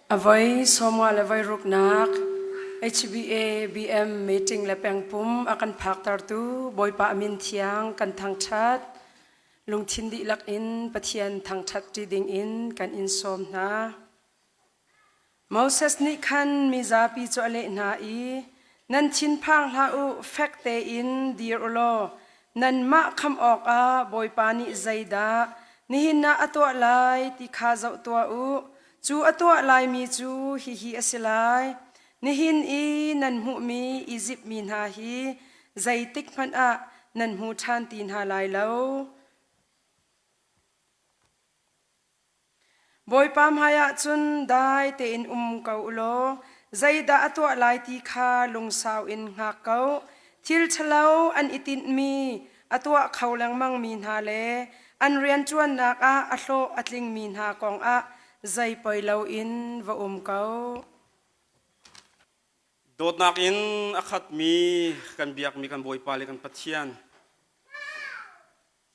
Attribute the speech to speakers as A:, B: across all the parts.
A: A voi sawmnga le voi ruknak HBA BM meeting le pengpum a kan phaktertu Bawipa a min thiang kan thangṭhat. Lungthin dihlak in Pathian thangṭhat ṭi ding in kan in sawm hna. Moses nih khan mizapi cu a leh hna i, Nan thinphang hlah u, fek tein dir u law nanmah khamh awkah Bawipa nih zeidah nihin ah a tuah lai ti kha zoh tuah u. Cu a tuah laimi cu hihi a si lai: Nihin i nan hmuhmi Izipt mi hna hi zeitikhmanh ah nan hmu ṭhan ti hna lai lo. Bawipa hmaiah cun dai tein um ko u law zeidah a tuah lai ti kha lungsau in hngak ko. Thil ṭhalo an i tinhmi a tuah kho lengmangmi hna le an rianṭuannak ah a hlawh a tlingmi hna kongah zei poi loin va um ko.
B: Dawtnak in a khatmi kan biakmi kan Bawipa le kan Pathian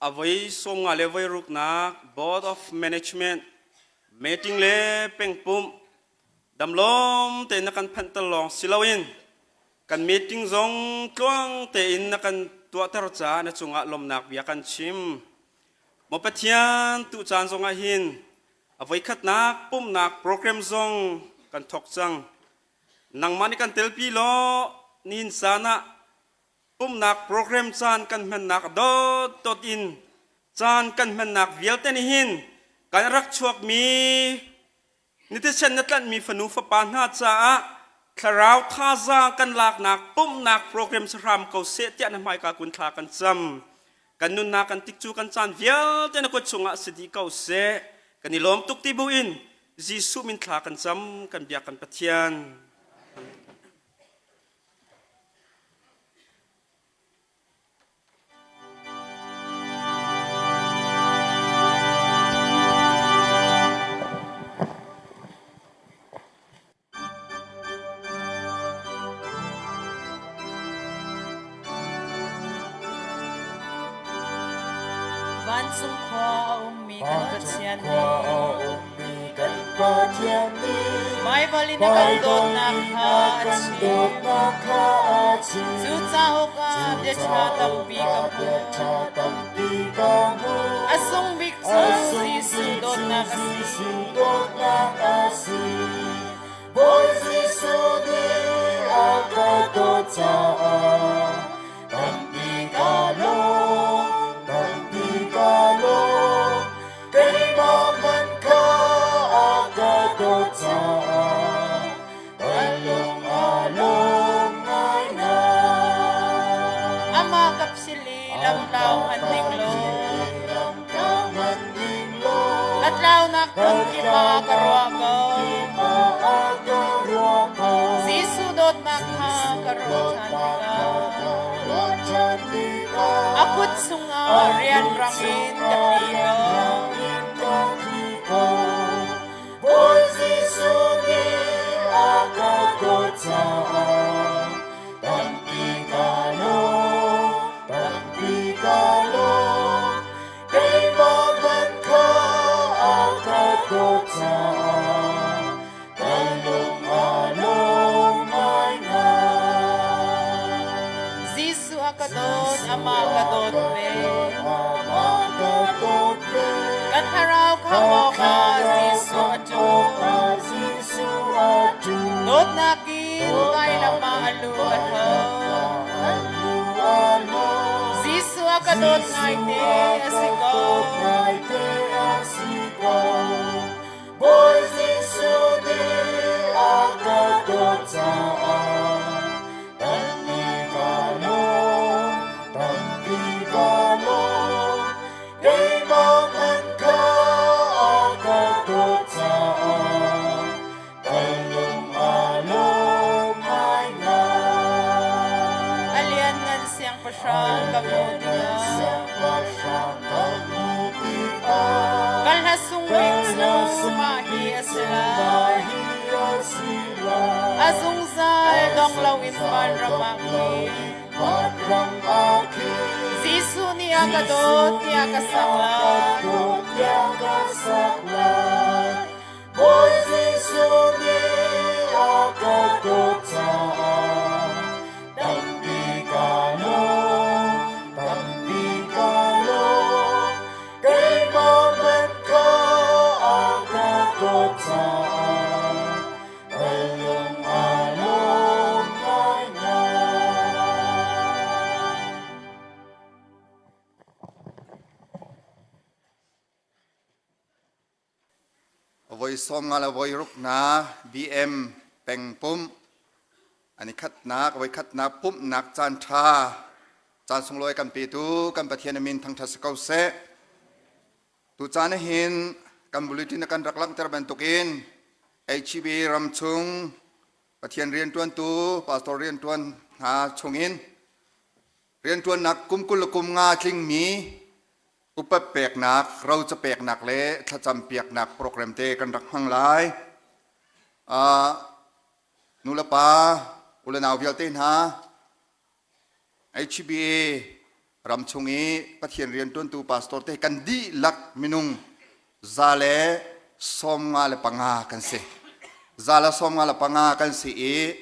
B: a voi 50 le voi ruknak Board of Management meeting le pengpumh damlawm tein na kan phanhter lawng si loin kan meeting zong tluang tein na kan tuahter caah na cungah lawmhnak bia kan chim. Maw Pathian, tu caan zongah hin a voikhatnak pumhnak program zong kan thawk cang. Nangmah nih kan telpi law nihin caan ah pumhnak program caan kan hmannak dawtdawt in caan kan hmannak vialte nih hin kan rak chuakmi nitisen na tlanhmi fanu fapa hna caah thlarau thazaang kan laknak pumhnak program si hram ko seh tiah na hmaika kun thla kan cam. Kan nunnak kan tik cu kan caan vialte na kut chungah si dih ko seh. Kan i lawm tuk ti buin Jesuh min thla kan cam kan biak kan Pathian.
C: Vancung khua a ummi kan Pathian nih Baibal in a kan dawtnak kha a chim. Cu cauk ah bia ṭha tampi ka hmu. A sung bik cu Jesuh dawtnak a si.
D: Bawi Jesuh nih a ka dawt caah tampi ka lawm, tampi ka lawm. Keimah hmanh kha a ka dawt caah kan lung aa lawm ngaingai.
C: Amah ka phil i lamtlau hman ding law, ka tlaunak phun ah ka ruah ko. Jesuh dawtnak kha ka ruah ṭhan tikah a kut chungah rianrang in ka tli ko.
D: Bawi Jesuh nih a ka dawt caah tampi ka lawm, tampi ka lawm. Keimah hmanh kha a ka dawt caah ka lung aa lawm ngaingai.
C: Jesuh a ka dawt, amah ka dawt ve.
D: Amah ka dawt ve.
C: Ka thlarau khamh awkah Jesuh a ṭu. Dawtnak in vailam ah a lu a tho. Jesuh a ka dawt ngaite a si ko.
D: Bawi Jesuh nih a ka dawt caah tampi ka lawm, tampi ka lawm. Keimah hmanh kha a ka dawt caah ka lung aa lawm ngaingai.
C: A lianngan siangpahrang ka hmuh tikah
D: Siangpahrang ka hmuh tikah
C: ka hla sung bik cu mah hi a si lai. A zungzal dong loin vanram ah khi Jesuh nih a ka dawt tiah ka sak lai.
D: Bawi Jesuh nih a ka dawt caah tampi ka lawm, tampi ka lawm. Keimah hmanh kha a ka dawt caah ka lung aa lawm ngaingai.
E: Voi sawm nga le voi ruk na BM peng pumh an i khatnak voi khatnak pumhnak caan ṭha caan sunglawi kan petu kan Pathian a min thangṭhat si ko seh. Tu caan hin kan bulletin kan rak langhter bantukin HB ram chung Pathian rianṭuantu pastor rianṭuan hna chungin rianṭuannak kum 20 le kum nga tlingmi upat peknak, roca peknak le thlacam piaknak program te kan rak hmang lai. Uh, nu le pa, u le nau vialte hna, HBA ram chung i Pathian rianṭuantu pastor te kan dihlak minung 155 kan si. 155 kan si i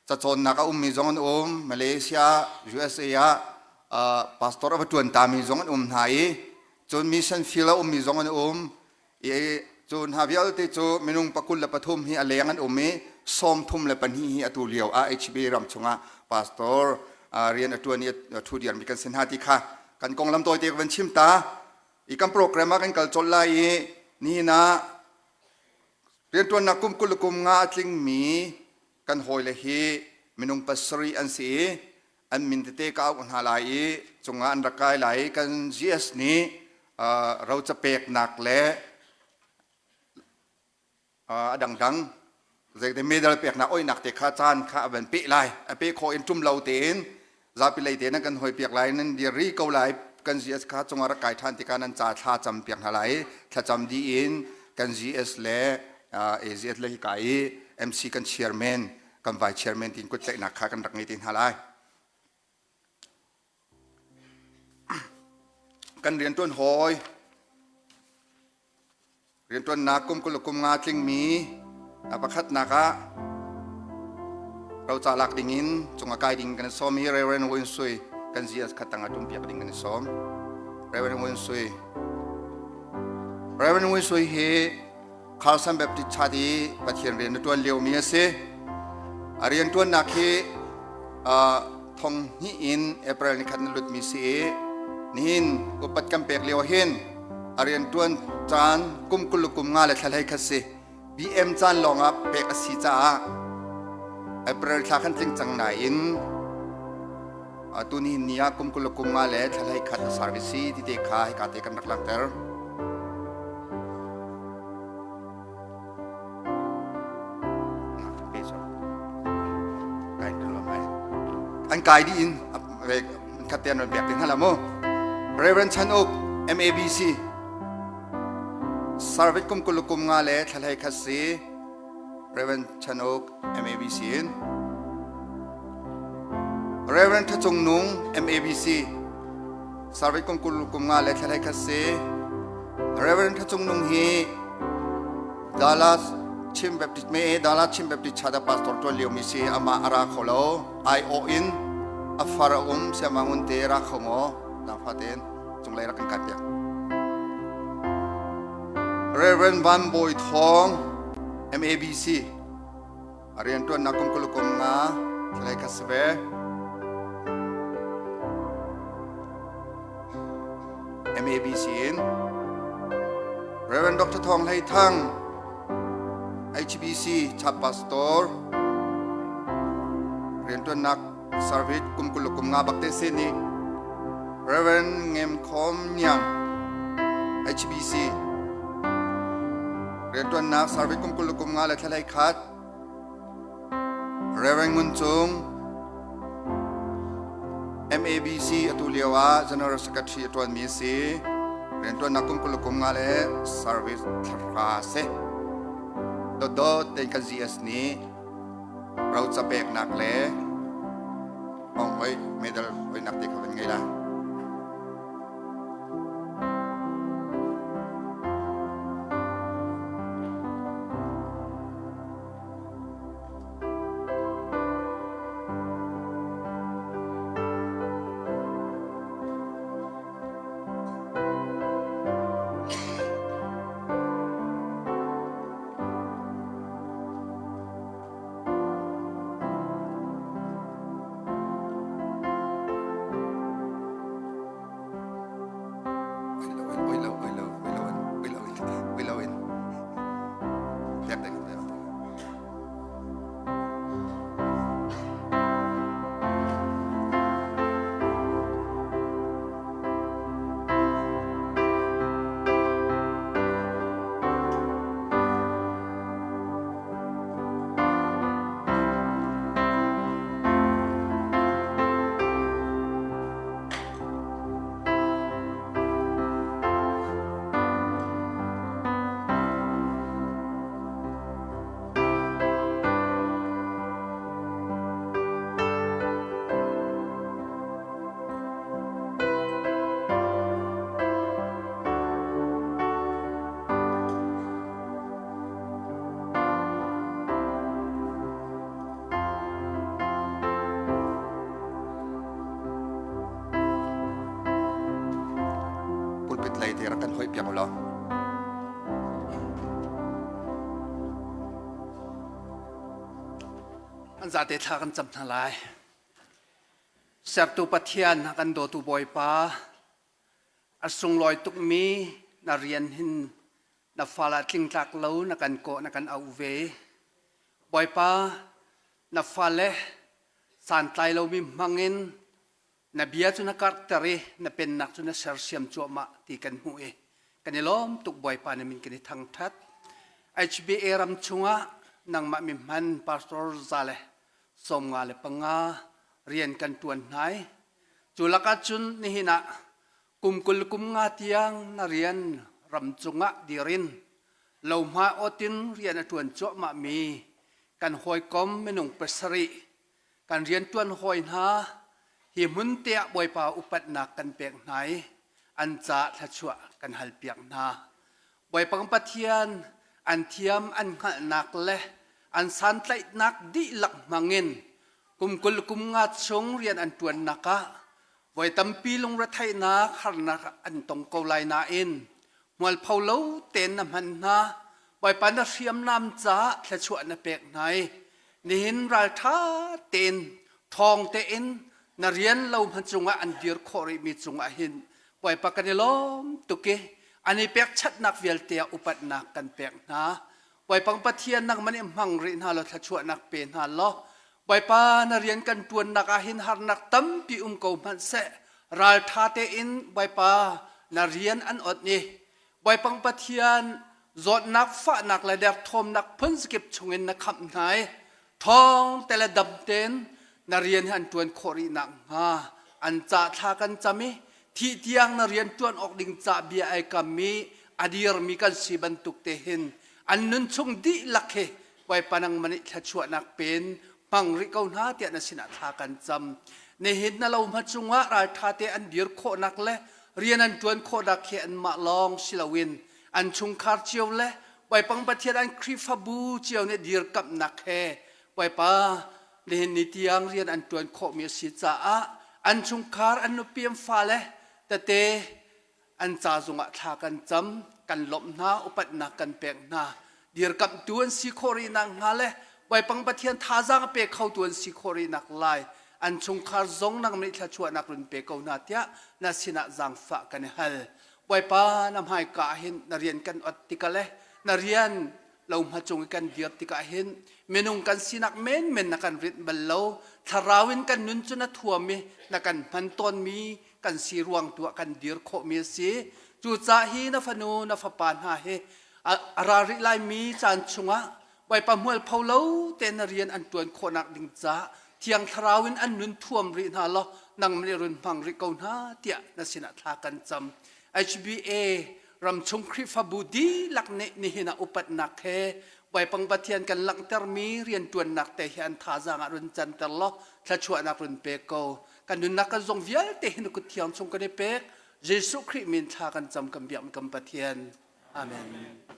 E: cacawnnak a ummi zong an um Malaysia USA ah pastor a va ṭuan tami zong an um hna i cun mission field a ummi zong an um i cu hna vialte cu minung 23 hi a leng an um i 32 hi atu lio ah HB ram chungah pastor rian a ṭuan i a ṭhu diarmi kan si hna ti kha kan konglam tawite ka van chim ta i kan program ah kan kal colh lai i nihin ah rianṭuannak kum 20 le kum nga a tlingmi kan hawile hi minung pasarih an si i an min tete ka auh hna lai i cungah an rak kai lai i kan GS nih roca peknak le a dangdang zeite medal peknak oihnak te kha caan kha a van peh lai a pe khawh in ṭum lo tein zapi lei te nan kan hoi piak lai nan dir ri ko lai kan GS kha cungah rak kai ṭhan tikah nan ca thla cam piak hna lai thlacam dih in kan GS le AZS le hika i MC kan chairman kan vice chairman tin kut tlaihnak kha kan rak ngei te hna lai kan rianṭuan hawi Rianṭuannak kum 20 le kum nga tlingmi a pakhatnak ah roca lak dingin cung a kai ding kan i sawm i Reverend Win Sui kan GS khat tang ah ṭumpiak ding kan i sawm. Reverend Win Sui Reverend Win Sui hi Carlson Baptist Church i Pathian rian a ṭuan liomi a si. A rianṭuannak hi thong hnih in April ni khat na lutmi si i nihin upat kan pek lio hin a rianṭuan caan kum 20 le kum nga le thla 11 si. BM caan lawngah pek a si caah April thla khan tling cang nain atu nihin ni ah kum 20 le kum nga le thla 11 a service si ti te kha hika te kan rak langhter. An kai dih in khat te an ron pek te hna la mu. Reverend Chan Uk MABC Service kum 20 kum nga le thla 11 si Reverend Chan Uk MABC in Reverend Thacung Nung MABC Service kum 20 kum nga le thla 11 si Reverend Thacung Nung hi Dallas Chin Baptist me Dallas Chin Baptist Church pastor tuan lio mi si ama ara kho lo ai o in a far a um siamangun te ra kho maw na fa ten cunglei rak kan kai piak Reverend Van Bawi Thawng MABC a riantuannak kum 20 kum nga thlai kha si ve MABC in Reverend Dr. Thawng Hlei Thang HBC Chap Pastor riantuannak service kum 20 kum nga bak te si ni Reverend Ngem Khom Niang HBC riantuannak service kum 20 kum nga le thla 11 Reverend Ngun Cung MABC atu lio ah General Secretary a ṭuanmi a si. Rianṭuannak kum 20 kum nga le service thla si. Dawtdawt tein kan GS nih roca peknak le ong oi medal oinak te kha van ngei lai. pulpit lei te rak kan hoih piak u law.
F: An zate thla kan cam hna lai. Sertu Pathian kan dawtu Bawipa, a sunglawi tukmi na rian hin na fal ah tlingtlak lo na kan kawh na kan auh ve. Bawipa, na fale santlai lomi hmangin na bia cu na karhter i na pennak cu na sersiam cuahmah ti kan hmuh i kan i lawm tuk Bawipa na min kan i thangṭhat. HBA ram chungah nangmah mi hman pastor za le 55 rian kan ṭuan hna i cu lakah cun nihin ah kum 20 kum nga tiang na rian ram cungah dir in lohma awt in rian a ṭuan cuahmah mi kan hawikom minung pasarih kan rianṭuan hawi hna hi hmun te ah Bawipa upatnak kan pek hna i an ca thluachuah kan halpiak hna. Bawipa kan Pathian an thiam an hngalhnak le an santlaihnak dihlak hmangin kum 20 kum nga chung rian an ṭuannak ah voi tampi lungretheihnak harnak an tong ko lai nain hmualpho lo tein na hman hna. Bawipa na hriamnam caah thluachuah na pek hna i nihin ralṭha tein ṭhawng tein na rian lo hma cungah an dir khawh rihmi cungah hin Bawipa kan i lawm tuk i an i pekchanhnak vialte ah upatnak kan pek hna. Bawipa Pathian nangmah nih hmang rih hna law thluachuahnak pe hna law Bawipa na rian kan ṭuannak ah hin harnak tampi um ko hmanh seh ralṭha tein Bawipa na rian an ot i Bawipa Pathian zawtnak fahnak le derthawmnak phunzakip chungin na khamh hna i thawng te le dam tein na rian hi an ṭuan khawh rih nakhnga an ca thla kan cam i thih tiang na rian ṭuan awk ding ca bia ai kam i a dirmi kan si bantuk te hin an nun chung dihlak hi Bawipa nangmah nih thluachuahnak pen hmang rih ko hna tiah na sinah thla kan cam. Nihin na lo hma cungah ralṭha te an dir khawhnak le rian an ṭuan khawhnak hi anmah lawng si loin an chungkhar cio le Bawipa Pathian an Khrihfabu cio nih dirkamhnak he Bawipa nihin ni tiang rian an ṭuan khawhmi a si caah an chungkhar an nupi an fale tete an ca zungah thla kan cam kan lawmh hna upatnak kan pek hna dirkamhtu an si khawh rih nak hnga le Bawipa Pathian thazaang a pe khotu an si khawh rih nak lai an chungkhar zong nang nih thluachuahnak run pe ko hna tiah na sinah zaangfah kan i hal Bawipa na hmaika ah hin na rian kan ot tikah le na rian lo hma cung i kan dir tikah hin minung kan sinak menmen na kan rinh bal lo thlarau in kan nun cu na thuam i na kan hman tawnmi kan si ruang tu ah kan dir khawhmi a si cucaah hi na fanu na fapa hna hi a ra rih laimi caan chungah Bawipa hmualpho lo tein na rian an ṭuan khawhnak ding caah Thiang Thlarau in an nun thuam rih hna law nangmah nih run hmang rih ko hna tiah na sinah thla kan cam. HBA ramchung Khrihfabu dihlak nih nihin ah upatnak he Bawipa Pathian kan langhtermi rianṭuannak te hi an thazaang ah run canter law thluachuahnak run pe ko. Kan nunnak kan zong vialte hi na kut thiang chung kan i pek. Jesuh Khrih min thla kan cam kan biak kan Pathian. Amen.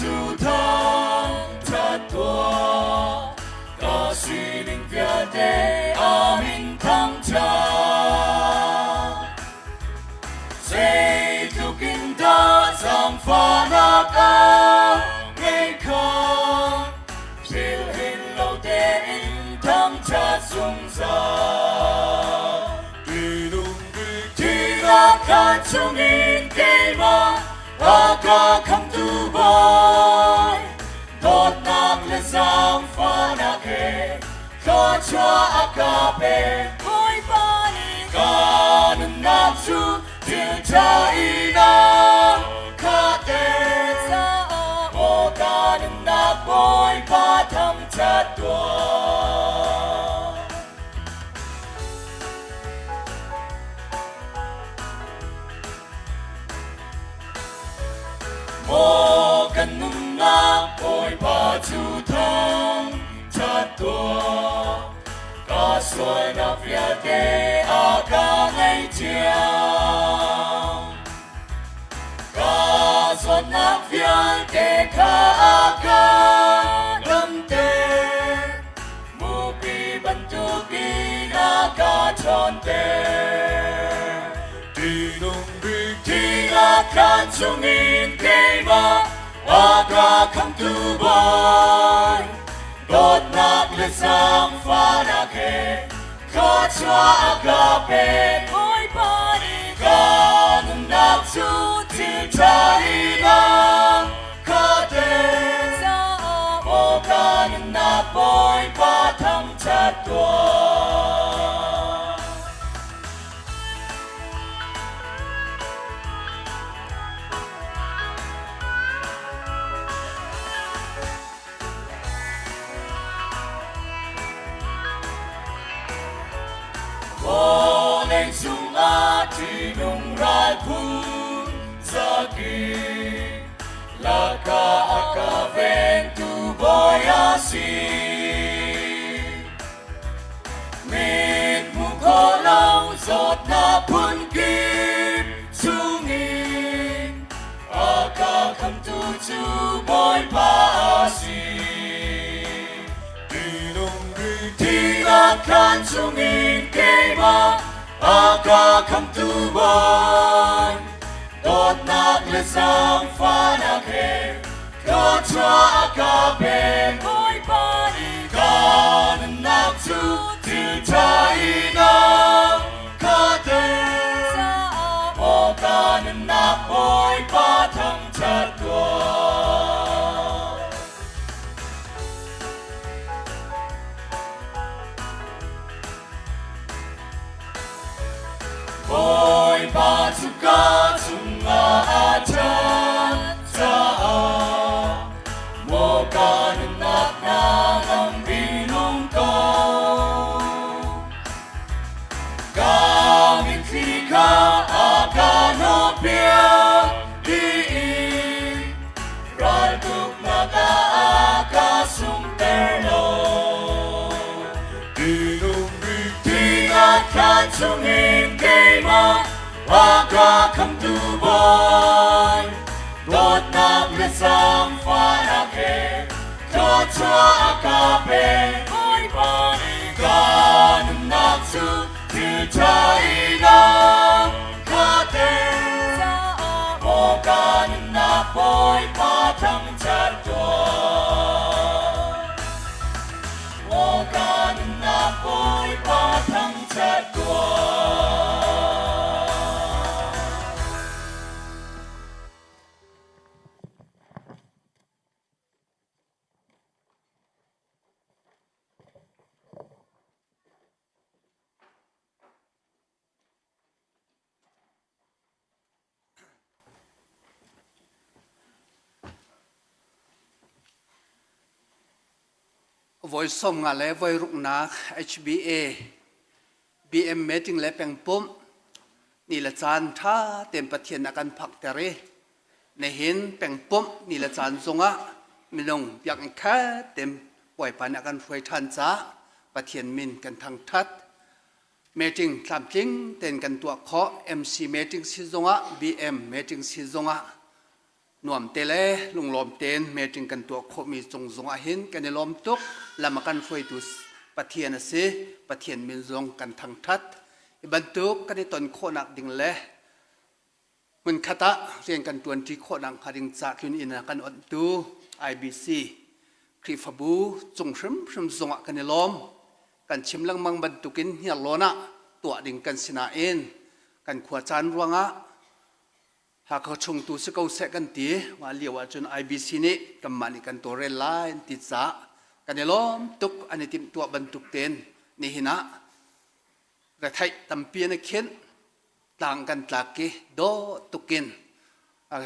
D: cu thangṭhat tuah, ka sining vialte a min thangṭhat. Zeitluk in dah zaangfahnak a ngeih kha philh hin lo tein thangṭhat zungzal. Tinung bik thihnak khan chungin keimah a ka khamtu Bawi, dawtnak le zaangfahnak he thluachuah a ka pek. Bawipa nih ka nunnak cu thil ṭha in a khahter caah maw ka nunnak Bawipa thangṭhat tuah. Maw kan nunnak Bawipa cu thangṭhat tuah, ka sualnak vialte a ka ngaihthiam. Ka zawtnak vialte kha a ka damter, mupi bantukin a ka ṭhawnter. Tinung bik thihnak thlan chungin keimah a ka khamtu Bawi, dawtnak le zaangfahnak he thluachuah a ka pek. Bawipa nih ka nunnak cu thil ṭha in a khahter caah maw ka nunnak Bawipa thangṭhat tuah. Vawleicung ah ṭihnung ral phun zakip lakah a ka vengtu Bawi a si. Mit hmu kho lo zawtnak phunkip chungin a ka khamtu cu Bawipa a si. Tinung bik thihnak thlan chungin keimah a ka khamtu Bawi, dawtnak le zaangfahnak he thluachuah a ka pek. Bawipa nih ka nunnak cu thil ṭha in a khahter caah maw ka nunnak Bawipa thangṭhat tuah. Bawipa cu ka chungah a ṭhat caah maw ka nunnak hna ngampi nung ko. Ka mitthli kha a ka hnawhpiak dih i raltuknak ah a ka sungter lo. Tinung bik thihnak thlan chungin keimah a ka khamtu Bawi, dawtnak le zaangfahnak he thluachuah a ka pek. Bawipa nih ka nunnak cu thil ṭha in a khahter caah maw ka nunnak Bawipa thangṭhat tuah. Maw ka nunnak Bawipa thangṭhat tuah.
F: Voi 50 le voi ruknak HBA BM meeting le pengpumh ni le caan ṭha tein Pathian a kan phakter i nihin pengpumh ni le caan zongah minung biakinn khat tein Bawipa nih a kan hruai ṭhan caah Pathian min kan thangṭhat. Meeting tlamtling tein kan tuah khawh. MC meeting si zongah BM meeting si zongah. Nuam te le lunglawm tein meeting kan tuah khawhmi cung zong ah hin kan i lawm tuk. Lam a kan hruaitu Pathian a si. Pathian min zong kan thangṭhat. Hi bantuk kan i ton khawhnak ding le hmunkhat ah rian kan ṭuanṭi khawhnak hnga ding ca tlun inn ah kan onhtu IBC Khrihfabu cung hrimhrim zong ah kan i lawm. Kan chim lengmang bantukin hniarlawn ah tuah ding kan si nain kan khua caan ruangah Hakha chung tu si ko seh kan ti. Mah lio ahcun IBC nih kanmah nih kan tawlrel lai an ti caah kan i lawm tuk an i timhtuah bantuk tein nihin ah retheih tampi an i khinh tlang kan tlak i dawh tukin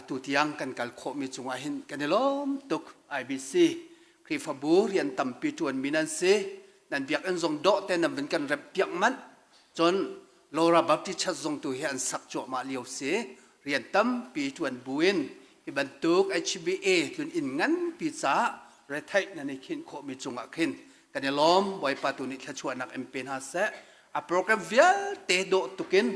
F: tu tiang kan kal khawhmi cungah hin kan i lawm tuk IBC Khrihfabu rian tampi ṭuanmi nan si nan biakinn zong dawh te nan vun kan remh piak manh cun Laura Baptist Church zong tu hi an sak cuahmah lio si. Rian tampi ṭuan buin hi bantuk HBA tlun inn nganpi caah retheih nan i khinh khawhmi cungah khin kan i lawm. Bawipa tu nih thluachuahnak in pe hna seh. A program vialte dawh tukin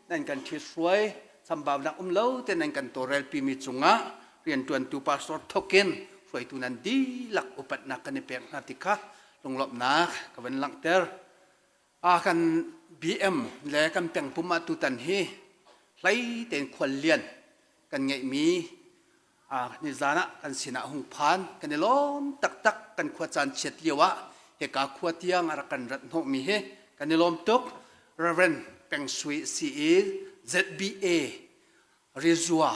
F: nan kan ṭhithruai chambaunak um lo te nan kan tawlrelpimi cungah rianṭuantu pastor thokin hruaitu nan dihlak upatnak kan i pek hna ti kha lunglawmhnak ka van langhter. A kan BM le kan pengpum ah tutan hi hlei tein khuallian kan ngeihmi nizan ah kan sinah hung phan kan i lawm taktak kan khua caan chiat lio ah hika khua tiang a rak kan rat hnawhmi hi kan i lawm tuk Reverend Peng Sui si i ZBA Rizua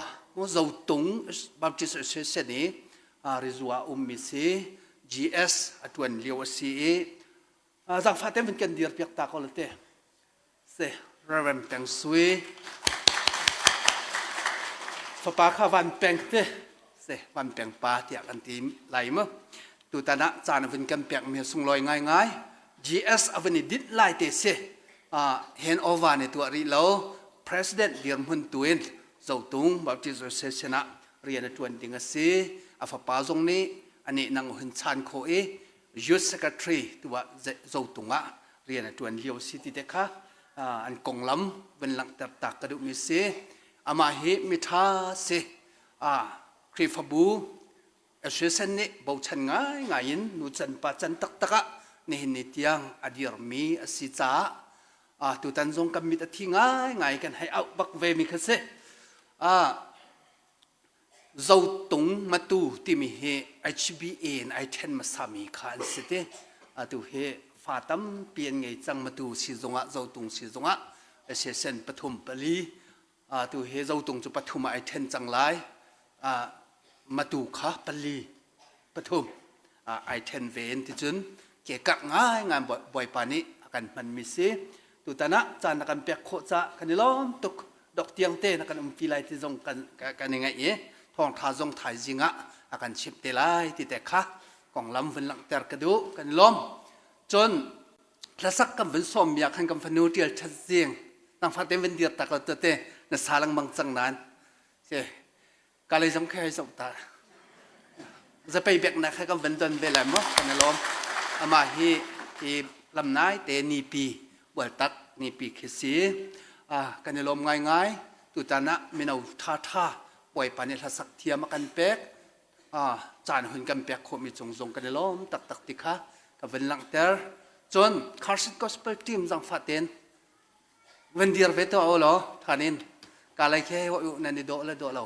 F: Zotung Baptist Association i Rizua ummi si GS a tuan lio a si i Zaangfah te kan dir piak ta ko le te. Se Reverend Peng Sui. Fapa kha Van Peng te. Se Van Peng pa tiah kan ti lai mu. Tutan ah caan vun kan pek mi sunglawi ngai ngai. GS a vun i dinh lai te si. Hand over ne tuah rih lo. President dirhmun tuin Zotung Baptist Association ah rian a tuan ding a si. A fapa zong nih ani nang hun chan kho i Youth Secretary tuah Zotung ah rian a ṭuan lio si ti te kha an konglam van langhter tak ka duhmi si. Amah hi miṭha si. Khrihfabu Association nih bochan ngaingai in nu can pa can taktak ah nihin ni tiang a dirmi a si caah tutan zong kan mit a thi ngaingai kan hei auh bak ve mi kha si. Zotung Matu timi hi HBA in ai ṭhen hmasami kha an si ti. Atu hi fa tampi an ngei cang Matu sizung ah Zotung sizung ah SSN pathum pali atu hi Zotung cu pathum ah ai ṭhen cang lai. Matu kha pali pathum ai ṭhen ve in ticun ke karh ngaingai Bawipa nih a kan hmanmi si. Tutan ah caan na kan pek khawh caah kan i lawm tuk. Dok tiang te na kan umpi lai ti zong kan kan i ngaih i thawngṭha zong thaizing ah a kan chimh te lai ti te kha konglam vun langhter ka duh kan i lawm. Cun hlasak kan vun sawm mi ah khan kan fanu ṭial ṭhat zing nang fate vun dir tak lo te na sa lengmang cang nain si Kalay zong khi hei zoh ta. Zapei beknak he kan van don ve lai maw kan i lawm. Amah hi hi lamnai te nipi bualtak nipi khi si. Ah kan i lawm ngaingai. Tutan ah mino tha tha Bawipa nih hlasak thiam a kan pek. Ah caan hun kan pek khawhmi cung zong kan i lawm taktak ti kha ka vun langhter. Cun Carson Gospel Team zangfah ten Van dir ve tuah u law than in kalay khi hei u nan i dawh le dawh lo.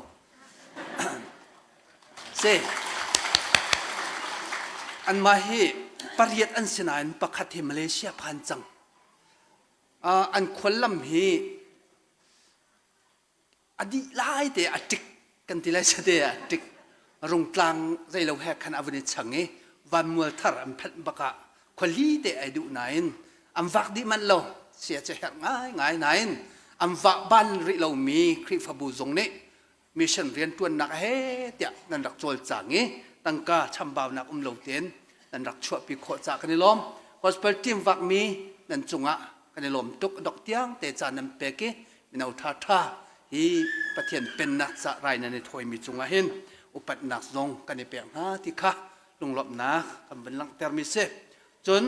F: Si. Anmah hi pariat an si nain pakhat hi Malaysia phan cang. Uh, an khuallam hi a dih lai te a tik kan ti lai te a tik rungtlang zeilo he khan a vun i chang i vanmual thar an phanh bak ah khuali te ai duh nain an vak dih manh lo sia cu herh ngai ngai nain an vah ban rih lomi Khrihfabu zong nih mission rianṭuannak he tiah nan rak cawlcang i tangka chambaunak um lo tein nan rak chuahpi khawh caah kan i lawm gospel team vakmi nan cungah kan i lawm tuk dok tiang te ca nan pek i mino ṭha ṭha hi Pathian pennak ca rai nan i thawimi cungah hin upatnak zong kan i pek hna ti kha lunglawmhnak kan vun langhtermi si cun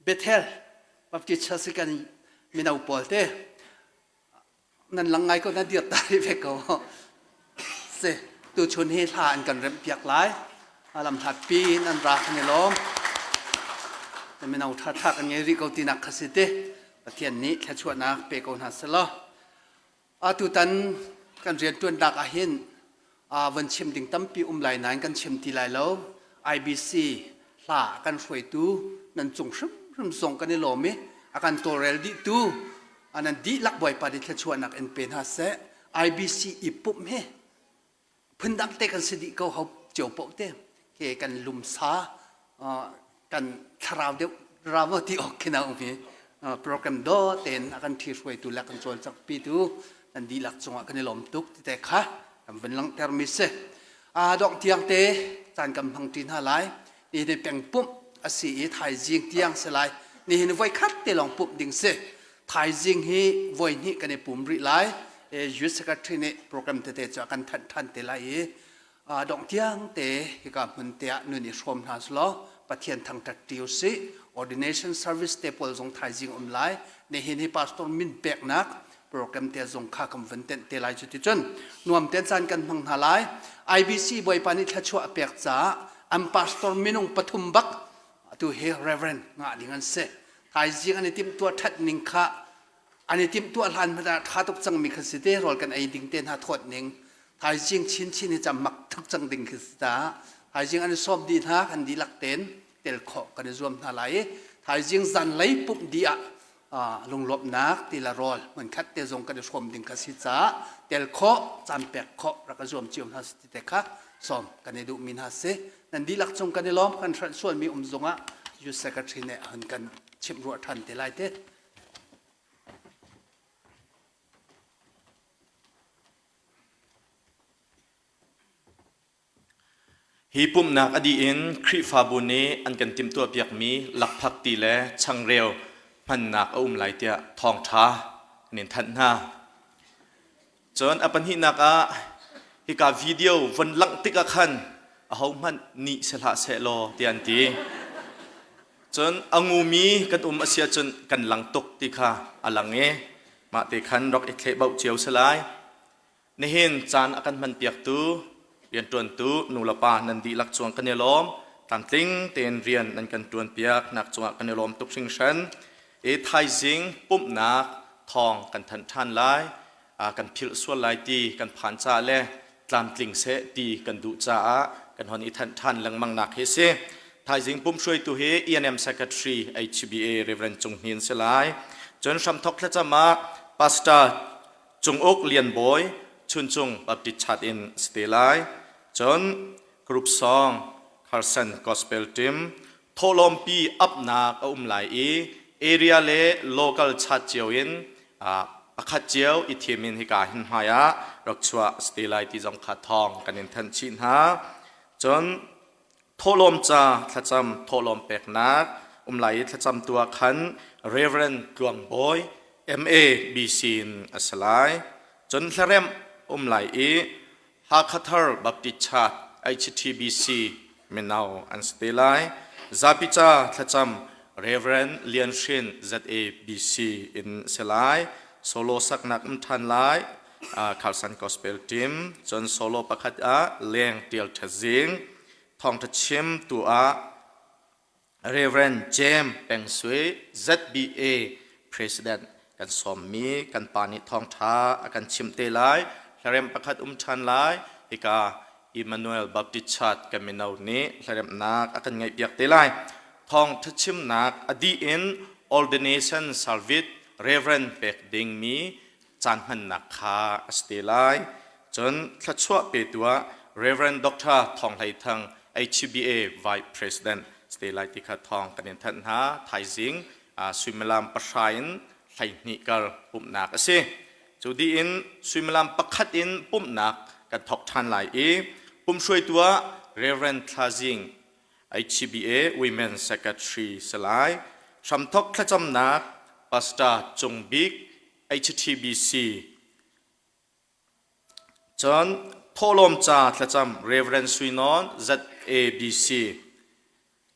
F: Bethel Baptist Church kan mino pawl te nan lang ngai ko na dir ta rih ve ko. Si tuchun hi hla an kan remh piak lai. Lamhlat pi in an ra kan i lawm. Mino ṭha kan ngei rih ko tinak kha si te. Pathian nih thluachuahnak pe ko hna selaw. Atutan kan rianṭuannak ahhin van chim ding tampi um lai nain kan chim ti lai lo. IBC hla a kan hruaitu nan cung hrimhrim zong kan i lawm i a kan tawlrel dihtu nan dihlak Bawipa nih thluachuahnak in pe hna seh. IBC i pumh hi phundang te kan si dih ko ho cio paoh te ke kan lumsa kan thlarau deuh ramo ti awk khin a um hi program do ten a kan ṭhi hruaitu le kan cawlcangh pitu kan dihlak cungah kan i lawm tuk ti te kha kan vun langhter mi si a dongh tiang te caan kan hmang ṭi hna lai nihin peng pumh a si i thaizing tiang si lai nihin voi khat te lawng pumh ding si Thaizing hi voi hnih kan i pum rih lai. Youth Secretary nih program tete cu a kan thanh ṭhan te lai i dongh tiang te hika hmun te ah nun i hrawm hna selaw Pathian thangṭhat ṭi usih. Ordination service te pawl zong thaizing um lai. Nihin hi pastor min peknak program te zong kha kan vun tenh te lai cu ti cun nuam ten caan kan hmang hna lai. IBC Bawipa nih thluachuah a pek caah an pastor minung pathum bak atu hi Reverend ngah ding an si. Thaizing an i timhtuah ṭhat ning kha an i timhtuah hlan hmanh ah ṭha tuk cangmi kha si te rawl kan ei ding te hna thawt ning thaizing chinchin hi cam mak tuk cang ding khi si ta thaizing an i sawm dih hna kan dihlak ten tel khawh kan i zuam hna lai i thaizing zanlei pumh dih ah lunglawmhnak ti la rawl hmunkhat te zong kan i hrawm ding kha si caah tel khawh caan pek khawh rak i zuam cio hna si ti te kha sawm kan i duhmi hna si Nan dihlak cung kan i lawm kan hrelh sualmi um zongah Youth Secretary nih a hun kan chimh ruah ṭhan te lai te.
G: Hi pumhnak a dih in Khrihfabu nih an kan timhtuahpiakmi lakphakti le changreu hmannak a um lai tiah thawngṭha kan in thanh hna. Cun a pahnihnak ah hika video von langh tikah khan ahohmanh nih si hlah sehlaw tiah an ti. Cun a ngumi kan um a si ahcun kan lang tuk ti kha a lang i mah te khan rak i thlehbauh cio si lai. Nihin caan a kan hmanpiaktu rianṭuantu nulepa nan dihlak cuang kan i lawm. Tlamtling tein rian nan kan ṭuanpiak nak cungah kan i lawm tuk hringhran. I thaizing pumhnak thawng kan thanh ṭhan lai. Kan philh sual lai ti kan phan caah le tlamtling seh ti kan duh caah kan hon i thanh ṭhan lengmang nak hi si. Thaizing pumh hruaitu hi ENM Secretary HBA Reverend Cung Hnin si lai. Cun hramthok thlacam ah Pastor Cung Uk Lian Bawi Chuncung Baptist Church in si te lai. Cun group song Carson Gospel Team thawhlawmpi apnak a um lai i area le local chat cio in pakhat cio i thim in hika hin hmai ah rak chuah si te lai ti zong kha thawng kan in thanh chih hna. Cun thawhlawm ca thlacam thawhlawm peknak um lai i thlacam tu ah khan Reverend Tluang Bawi MA BC in a si lai. Cun hlaremh um lai i Hakha Thar Baptist Church HTBC mino an si te lai. Zapi ca thlacam Reverend Lian Hrin ZABC in si lai. Solo saknak um ṭhan lai. Carson Gospel Team cun solo pakhat ah Leng Tial Ṭha Zing thawngṭha chim tu ah Reverend James Peng Sui ZBA President kan sawmmi kan pa nih thawngṭha a kan chimh te lai. Hlarem pakhat um ṭhan lai. Hika Emmanuel Baptist Church kan mino nih hlaremnak a kan ngaihpiak te lai. Thawngṭha chimnak a dih in ordination service Reverend pek dingmi caan hmannak kha a si te lai. Cun thluachuah petu ah Reverend Dr. Thawng Hlei Thang HBA Vice President si te lai ti kha thawng kan in thanh hna. Thaizing suimilam pahra in 12 kar pumhnak a si. Cu dih in suimilam pakhat in pumhnak kan thawk ṭhan lai i pumhruaitu ah Reverend Thla Zing HBA Women Secretary si lai. Hramthok thlacamnak Pastor Cung Bik HTBC cun thawhlawm ca thlacam Reverend Sui Nawn ZABC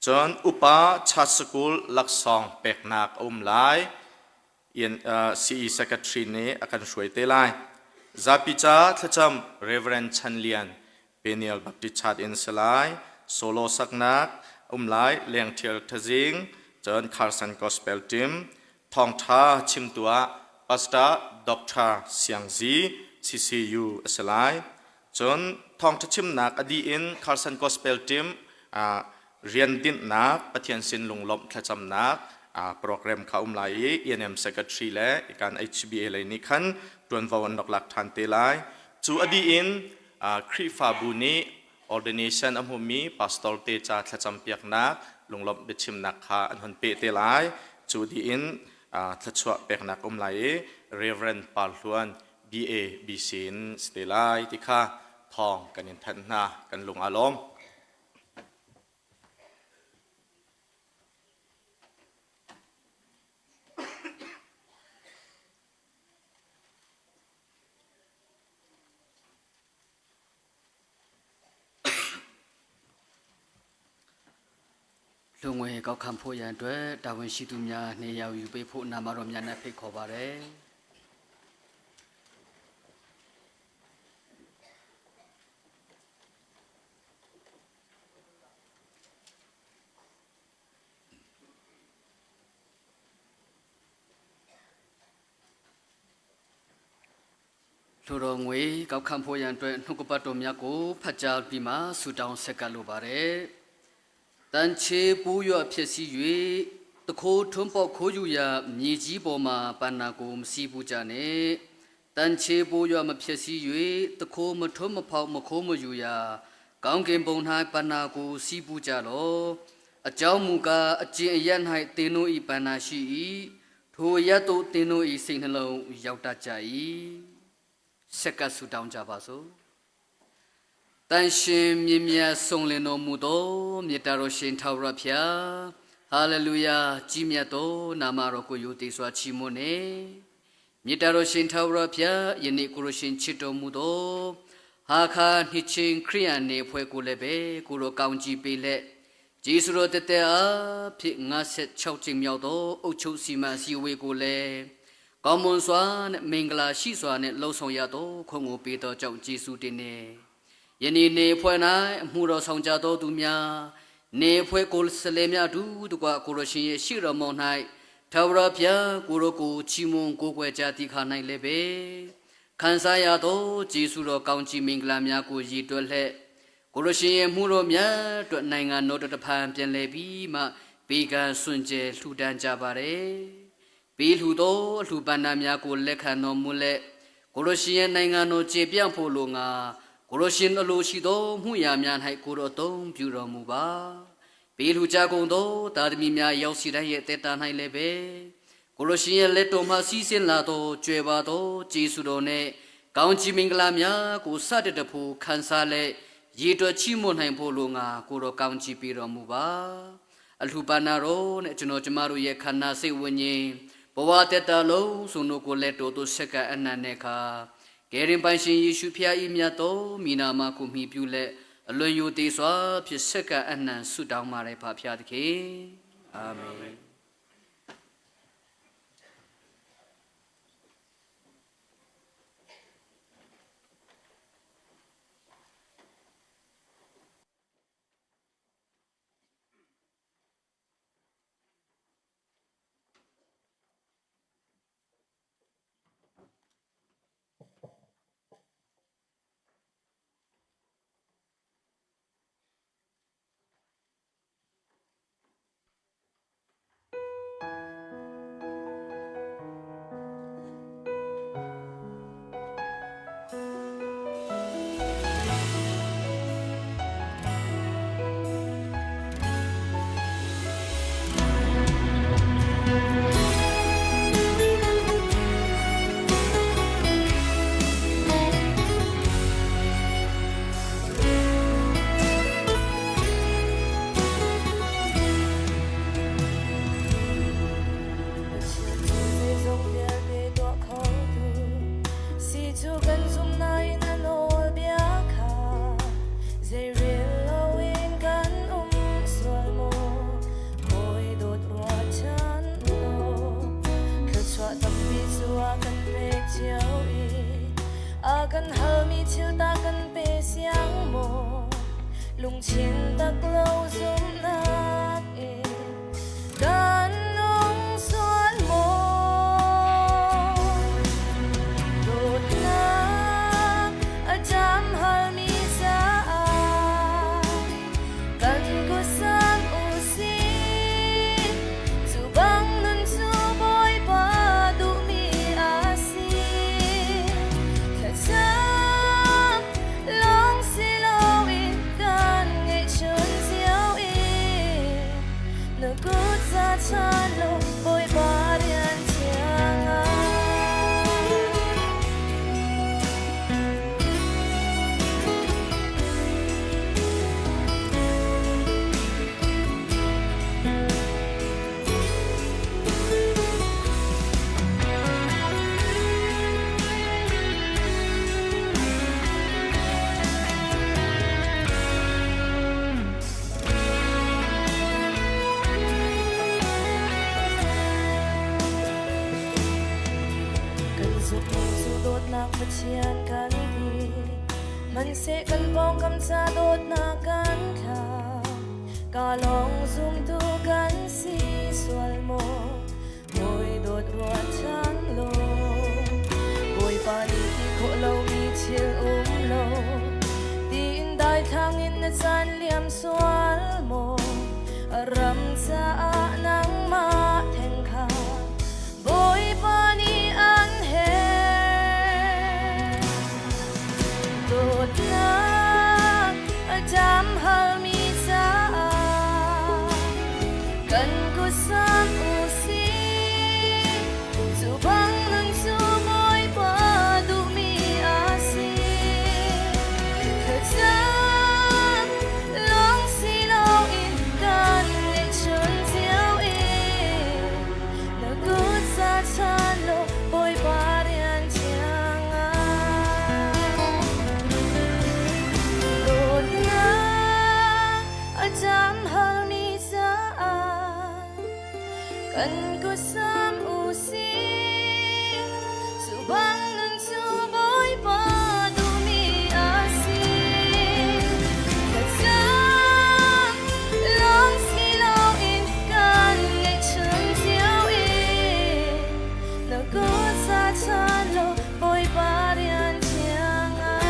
G: cun upa Church School laksawng peknak a um lai. CE Secretary nih a kan hruai te lai. Zapi ca thlacam Reverend Chan Lian Peniel Baptist Church in si lai. Solo saknak um lai Lengthial Thazing cun Carson Gospel Team thawngtha chimtu ah Pastor Dr. Siang Zi CCU a si lai. Cun thawngtha chimnak a dih in Carson Gospel Team rian dinhnak Pathian sin lunglawmh thlacamnak program kha um lai i ENM Secretary le ikan HBA lei nih khan ṭuanvo an rak lak ṭhan te lai. Cu a dih in Khrihfabu nih ordination a hmumi pastor te ca thlacam piaknak lunglawmh biachimnak kha an hun peh te lai. Cu dih in thluachuah peknak um lai i Reverend Par Hluan BA BC in si te lai ti kha thawng kan in thanh hna kan lung aa lawm.
H: လူငွေကောက်ခံဖို့ရန်အတွက်တာဝန်ရှိသူများနေရာယူပေးဖို့နာမတော်များနဲ့ဖိတ်ခေါ်ပါတယ် လူတော်ငွေကောက်ခံဖို့ရန်အတွက်နှုတ်ကပတ်တော်များကိုဖတ်ကြားပြီးမှဆုတောင်းဆက်ကပ်လိုပါတယ်။တန်ချေပူးရွဖြစ်စီ၍တခိုးထွန်းပေါက်ခိုးယူရာမြေကြီးပေါ်မှာပန္နာကိုမစီဘူးကြနဲ့။တန်ချေပူးရွမဖြစ်စီ၍တခိုးမထွန်းမဖောက်မခိုးမယူရာကောင်းကင်ဘုံ၌ပန္နာကိုစီးပူးကြလော့။အကြောင်းမူကားအကျင့်အရ၌သင်တို့၏ပန္နာရှိ၏။ထိုအရသို့သင်တို့၏စိတ်နှလုံးရောက်တတ်ကြ၏။ ဆက်ကပ်ဆုတောင်းကြပါစို့တန်ရှင်မြင့်မြတ်ဆုံးလင်တော်မူသောမေတ္တာတော်ရှင်ထာဝရဘုရားဟာလေလုယာကြီးမြတ်သောနာမတော်ကိုယုံတည်စွာချီးမွမ်းနေမေတ္တာတော်ရှင်ထာဝရဘုရားယနေ့ကိုရရှင်ချစ်တော်မူသောဟာခါနှစ်ချင်းခရိယန်နေဖွဲ့ကိုလည်းပဲကိုရောကောင်းကြီးပေးလက်ဂျေစုတော်တသက်အားဖြင့်56ချိန်မြောက်သောအုတ်ချုပ်စီမံအစည်းအဝေးကိုလည်း ကောင်းမွန်စွာနဲ့မင်္ဂလာရှိစွာနဲ့လှုပ်ဆောင်ရသောခွန်ကိုပေးသောကြောင့်ဂျေစုတင်နေယနေ့နေဖွဲ့၌အမှုတော်ဆောင်ကြသောသူများနေဖွဲ့ကိုစလေများတူတကွကိုရရှင်ရဲ့ရှိတော်မုံ၌ထာဝရဘုရားကိုရောကိုချီးမွမ်းကိုးကွယ်ကြသည့်ခါ၌လည်းပဲခံစားရသောဂျေစုတော်ကောင်းချီးမင်္ဂလာများကိုရည်တွက်လျက်ကိုရရှင်ရဲ့မှုတော်မြတ်အတွက်နိုင်ငံတော်တဖန်ပြန်လည်ပြီးမှဘေကံစွန့်ကြဲလှူဒန်းကြပါတယ် ပြီးလှူသောအလှူပန္နများကိုလက်ခံတော်မူလက်ကိုရရှင်ရဲ့နိုင်ငံတော်ခြေပြန့်ဖို့လိုငါကိုရရှင်အလိုရှိသောမှုရာများ၌ကိုတော်သုံးပြုတော်မူပါပြီးလှူကြကုန်သောတာသမီများရောက်စီတိုင်းရဲ့တေတာ၌လည်းပဲကိုရရှင်ရဲ့လက်တော်မှစီးဆင်းလာသောကြွယ်ပါသောဂျေဆုတော်နှင့်ကောင်းချီးမင်္ဂလာများကိုစတဲ့တဖို့ခံစားလက်ရေတော်ချီးမွမ်းနိုင်ဖို့လိုငါကိုတော်ကောင်းချီးပေးတော်မူပါအလှူပါနာတော်နဲ့ကျွန်တော်ကျမတို့ရဲ့ခန္ဓာစိတ်ဝိညာဉ်ဘဝတတလုံးစုံတို့ကိုလက်တော်သို့ဆက်ကအနန္တခါကယ်ရင်ပိုင်ရှင်ယေရှုဖျားဤမြတ်တော်မိနာမကိုမိပြုလက်အလွန်ယိုသေးစွာဖြစ်ဆက်ကအနံဆုတောင်းပါရဖဖျားသခင်အာမင်
I: Lungthin tak lo zumhnak in kan nung sual maw? Dawtnak a ṭam halmi caah kan kutsan u sih. Cu bang nun cu Bawipa duhmi a si. Thlacam lawng si loin kan ngeihchun cio i na kut za chan law Bawipa rian thiang ah. Kan zumhmi cu dawtnak Pathian kan ti. Hmanhseh kan pawngkam ca dawtnak kan thlah. Ka lawng zumtu kan si sual maw? Bawi dawt ruahchan law Bawipa nih ti khawh lomi thil um lo tiin daithlang in na caan liam sual maw a ram caah nangmah theng kha Bawipa nih an herh dawtnak a ṭam halmi caah kan kut sam u sih cu bang nun cu Bawipa duhmi a si thlacam lawng si loin kan ngeihchun cio i na kut za chan law Bawipa rian thiang ah dawtnak a ṭam halmi caah kan kut sam u sih cu bang nun cu Bawipa duhmi a si thlacam lawng si loin kan ngeihchun cio i na kut za chan law Bawipa rian thiang ah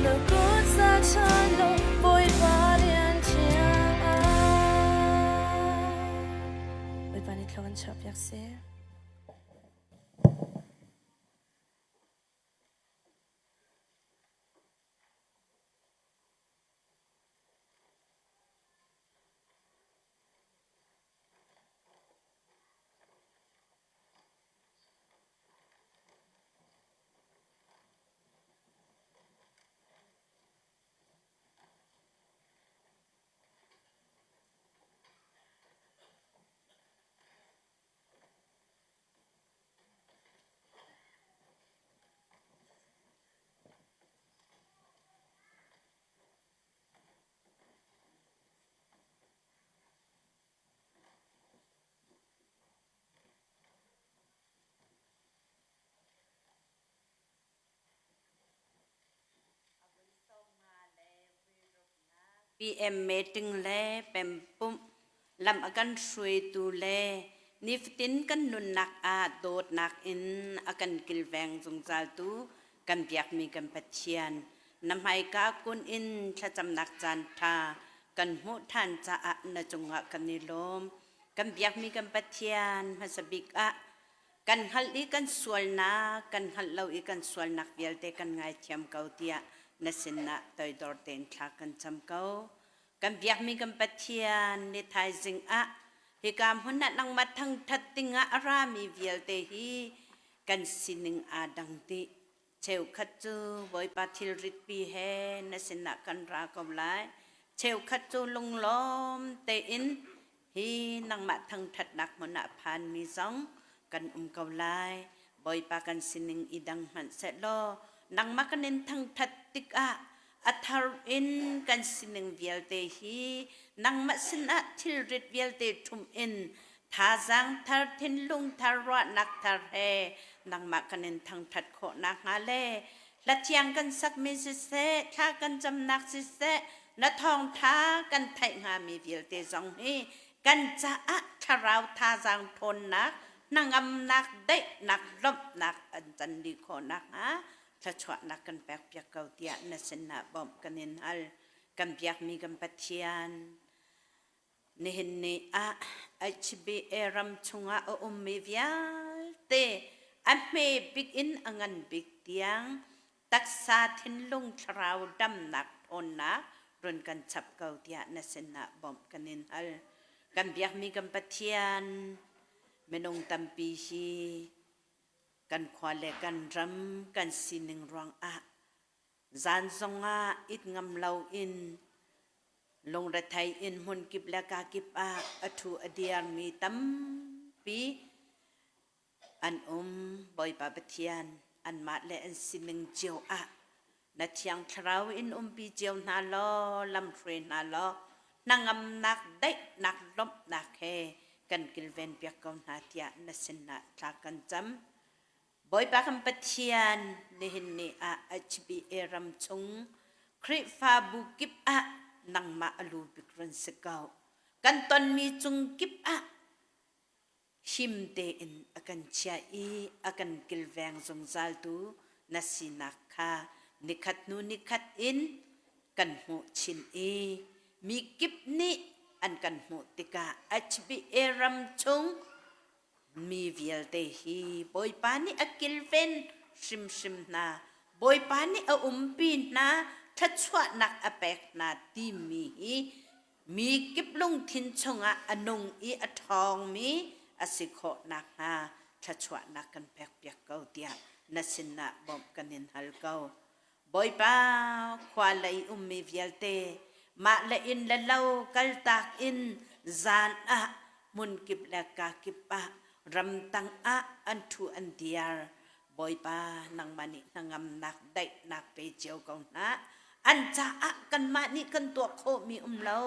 I: Na kut za chan law Bawipa rian thiang ah Bawipa nih thlua kan chuahpiak seh.
J: PM meeting le pempumh lam a kan hruaitu le nifatin kan nunnak ah dawtnak in a kan kilveng zungzaltu kan biakmi kan Pathian na hmaika kun in thlacamnak caan ṭha kan hmuh ṭhan caah na cungah kan i lawm. Kan biakmi kan Pathian hmasa bik ah kan hngalh i kan sualnak kan hngalh lo i kan sualnak vialte kan ngaithiam ko tiah na sinah toidor tein thla kan cam ko. Kan biakmi kan Pathian ni thaizing ah hika hmun ah nangmah thangṭhat dingah a rami vialte hi kan sining aa dang dih. Cheukhat cu Bawipa thilritpi he na sinah kan ra ko lai. Cheukhat cu lunglawm tein hi nangmah thangṭhatnak hmun ah phanmi zong kan um ko lai. Bawipa kan sining i dang hmanh sehlaw nangmah kan in thangṭhat tikah a thar in kan sining vialte hi nangmah sinah thilrit vialte ṭhumh in. Thazaang thar thinlung thar ruahnak thar he nangmah kan in thangṭhat khawh nakhnga le hlathiang kan sakmi siseh thla kan camnak siseh na thawngṭha kan theih hngami vialte zong hi kan caah thlarau thazaang ṭhawnnak hnangamnak daihnak lawmhnak an can dih khawh nakhnga thluachuahnak kan pekpiak ko tiah na sinah bawmh kan in hal. Kan biakmi kan Pathian, nihin ni ah HBA ram chungah a ummi vialte a hme bik in a ngan bik tiang taksa thinlung thlarau damnak ṭhawnnak run kan chap ko tiah na sinah bawmh kan in hal. Kan biakmi kan Pathian, minung tampi hi kan khua le kan ram kan sining ruangah zan zongah it ngam loin lungrethei in hmunkip le kakip ah a ṭhu a diarmi tampi an um. Bawipa Pathian anmah le an sining cio ah na Thiang Thlarau in umpi cio hna law lamhruai hna law hnangamnak daihnak lawmhnak he kan kilven piak ko hna tiah na sinah thla kan cam. Bawipa kan Pathian nihin ni ah HBA ram chung Khrihfabu kip ah nangmah a lu bik run si ko. Kan tonmi cung kip ah him tein a kan chiah i a kan kilveng zungzaltu na sinak kha nikhat hnu nikhat in kan hmuh chin i mi kip nih an kan hmuh tikah HBA ram chung mi vialte hi Bawipa nih a kilven hrimhrim hna Bawipa nih a umpi hna thluachuahnak a pek hna timi hi mi kip lungthin chungah a nung i a ṭhawngmi a si khawh nakhnga thluachuahnak kan pekpiak ko tiah na sinah bawmh kan in hal ko. Bawipa khua lei ummi vialte mah le inn le lo kaltak in zan ah hmunkip le kakip ah ramtang ah an ṭhu an diar. Bawipa nangmah nih hnangamnak daihnak pe cio ko hna. An caah kanmah nih kan tuah khawhmi um lo.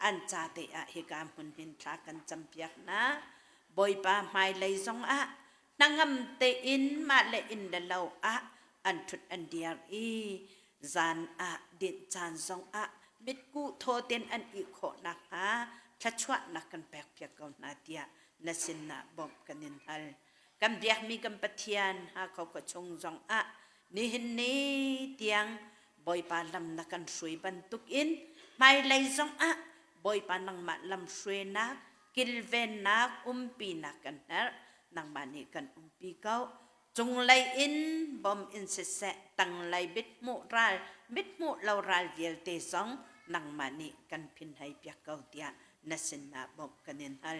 J: An ca te ah hika hmun hin thla kan campiak hna. Bawipa hmailei zongah hnangam tein mah le inn le lo ah an ṭhut an diar i zan ah dinh caan zongah mitkuh thaw tein an ih khawh nakhnga thluachuahnak kan pekpiak ko hna tiah na sinah bawmh kan in hal. Kan biakmi kan Pathian Hakha khua chung zongah nihin ni tiang Bawipa lam na kan hruai bantukin hmailei zongah Bawipa nangmah lam hruainak kilvennak umpinak kan herh nangmah nih kan umpi ko cunglei in bom in siseh tanglei mithmuh ral mithmuh lo ral vialte zong nangmah nih kan phin hei piak ko tiah na sinah bawmh kan in hal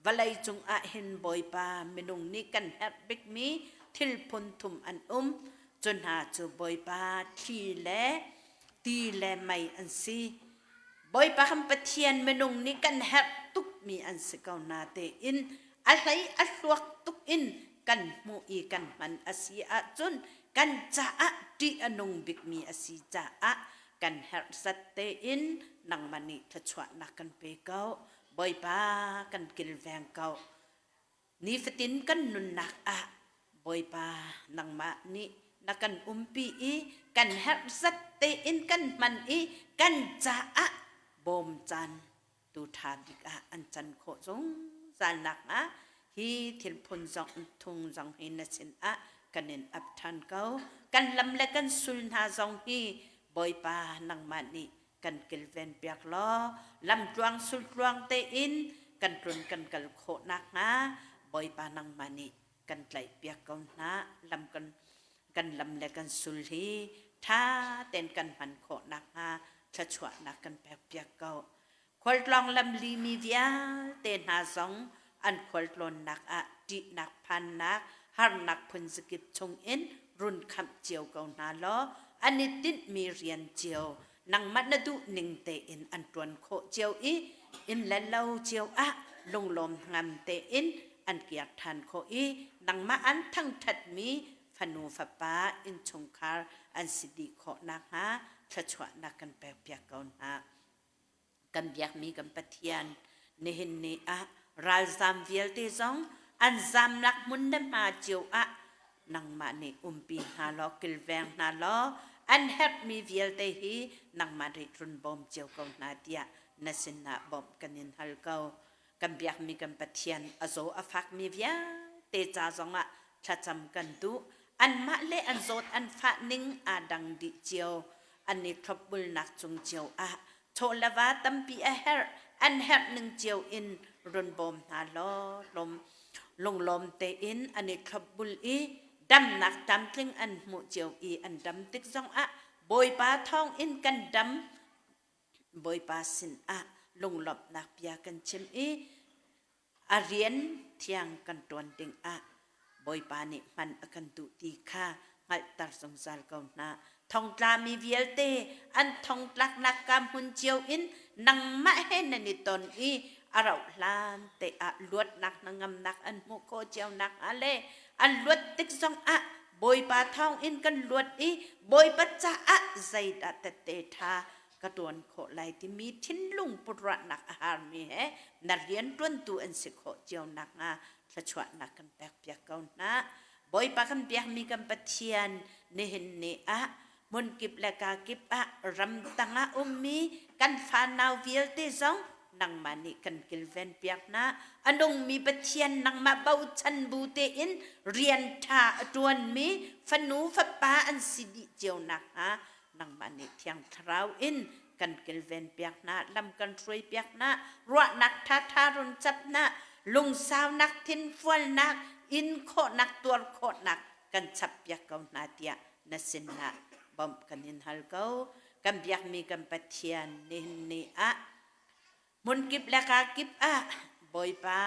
J: vawlei cungah hin bawipa minung nih kan herh bikmi thil phun thum an um cu hna cu bawipa thli le ti le mei an si Bawipa kan Pathian minung nih kan herh tukmi an si ko na tein a hlei a hluak tuk in kan hmuh i kan hman a si ahcun kan caah ṭih a nung bikmi a si caah kan herh zat tein nangmah nih thluachuahnak kan pe ko. Bawipa kan kilveng ko. Nifatin kan nunnak ah Bawipa nangmah nih na kan umpi i kan herh zat tein kan hman i kan caah bawm caan tu ṭha bik ah an can khawh zungzal nakhnga hi thil phun zong thung zong hi na sin ah kan in ap ṭhan ko. Kan lam le kan sul hna zong hi Bawipa nangmah nih kan kilven piak law lamtluang sultluang tein kan tlun kan kal khawh nakhnga Bawipa nangmah nih kan tlaih piak ko hna lam kan kan lam le kan sul hi ṭha tein kan hman khawh nakhnga thluachuahnak kan pek piak ko khualtlawng lamli mi vialte hna zong an khualtlawnnak ah ṭihnak phannak harnak phunzakip chungin run khamh cio ko hna law an i tinhmi rian cio nangmah na duh ning tein an ṭuan khawh cio i inn le lo cio ah lunglawm hnangam tein an kiak ṭhan khawh i nangmah an thangṭhatmi fanu fapa innchungkhar an si dih khawh nakhnga thluachuahnak kan pekpiak ko hna. Kan biakmi kan Pathian nihin ni ah Ralzam vialte zong an zamnak hmun le hma cio ah nangmah nih umpi hna law kilveng hna law an herhmi vialte hi nangmah nih run bawm cio ko hna tiah na sinah bawmh kan in hal ko. Kan biakmi kan Pathian a zaw a fakmi vialte ca zongah thlacam kan duh. Anmah le an zawt an fah ning aa dang dih cio. An i thlopbulnak cung cio ah chaw le va tampi a herh. An herh ning cio in run bawm hna law lawm lunglawm tein an i thlopbul i damnak tlamtling an hmuh cio i an dam tik zongah Bawipa thawng in kan dam Bawipa sinah lunglawmhnak bia kan chim i a rian thiang kan ṭuan dingah Bawipa nih hman a kan duh ti kha hngalhter zungzal ko hna. Thongtlami vialte an thongtlaknak ka hmun cio in nangmah he nan i ton i a rauh hlan te ah luatnak hnangamnak an hmuh khawh cio nakhnga le an luat tik zongah Bawipa thawngin kan luat i Bawipa caah zeidah tette ṭha ka ṭuan khawh lai timi thinlung put ruahnak a harmi he na rianṭuantu an si khawh cio nakhnga thluachuahnak kan pekpiak ko hna. Bawipa kan biakmi kan Pathian nihin ni ah hmunkip le kakip ah ramtang ah ummi kan fanau vialte zong nangmah nih kan kilven piak hna. A nungmi Pathian nangmah bochan bu tein rian ṭha a ṭuanmi fanu fapa an si dih cio nakhnga nangmah nih Thiang Thlarau in kan kilven piak hna, lam kan hruai piak hna, ruahnak ṭhaṭha run cap hna, lungsaunak, thinfualnak, in khawhnak, tuar khawhnak kan chap piak ko hna tiah na sinah bawmh kan in hal ko. Kan biakmi kan Pathian nihin ni ah hmunkip le kakip ah Bawipa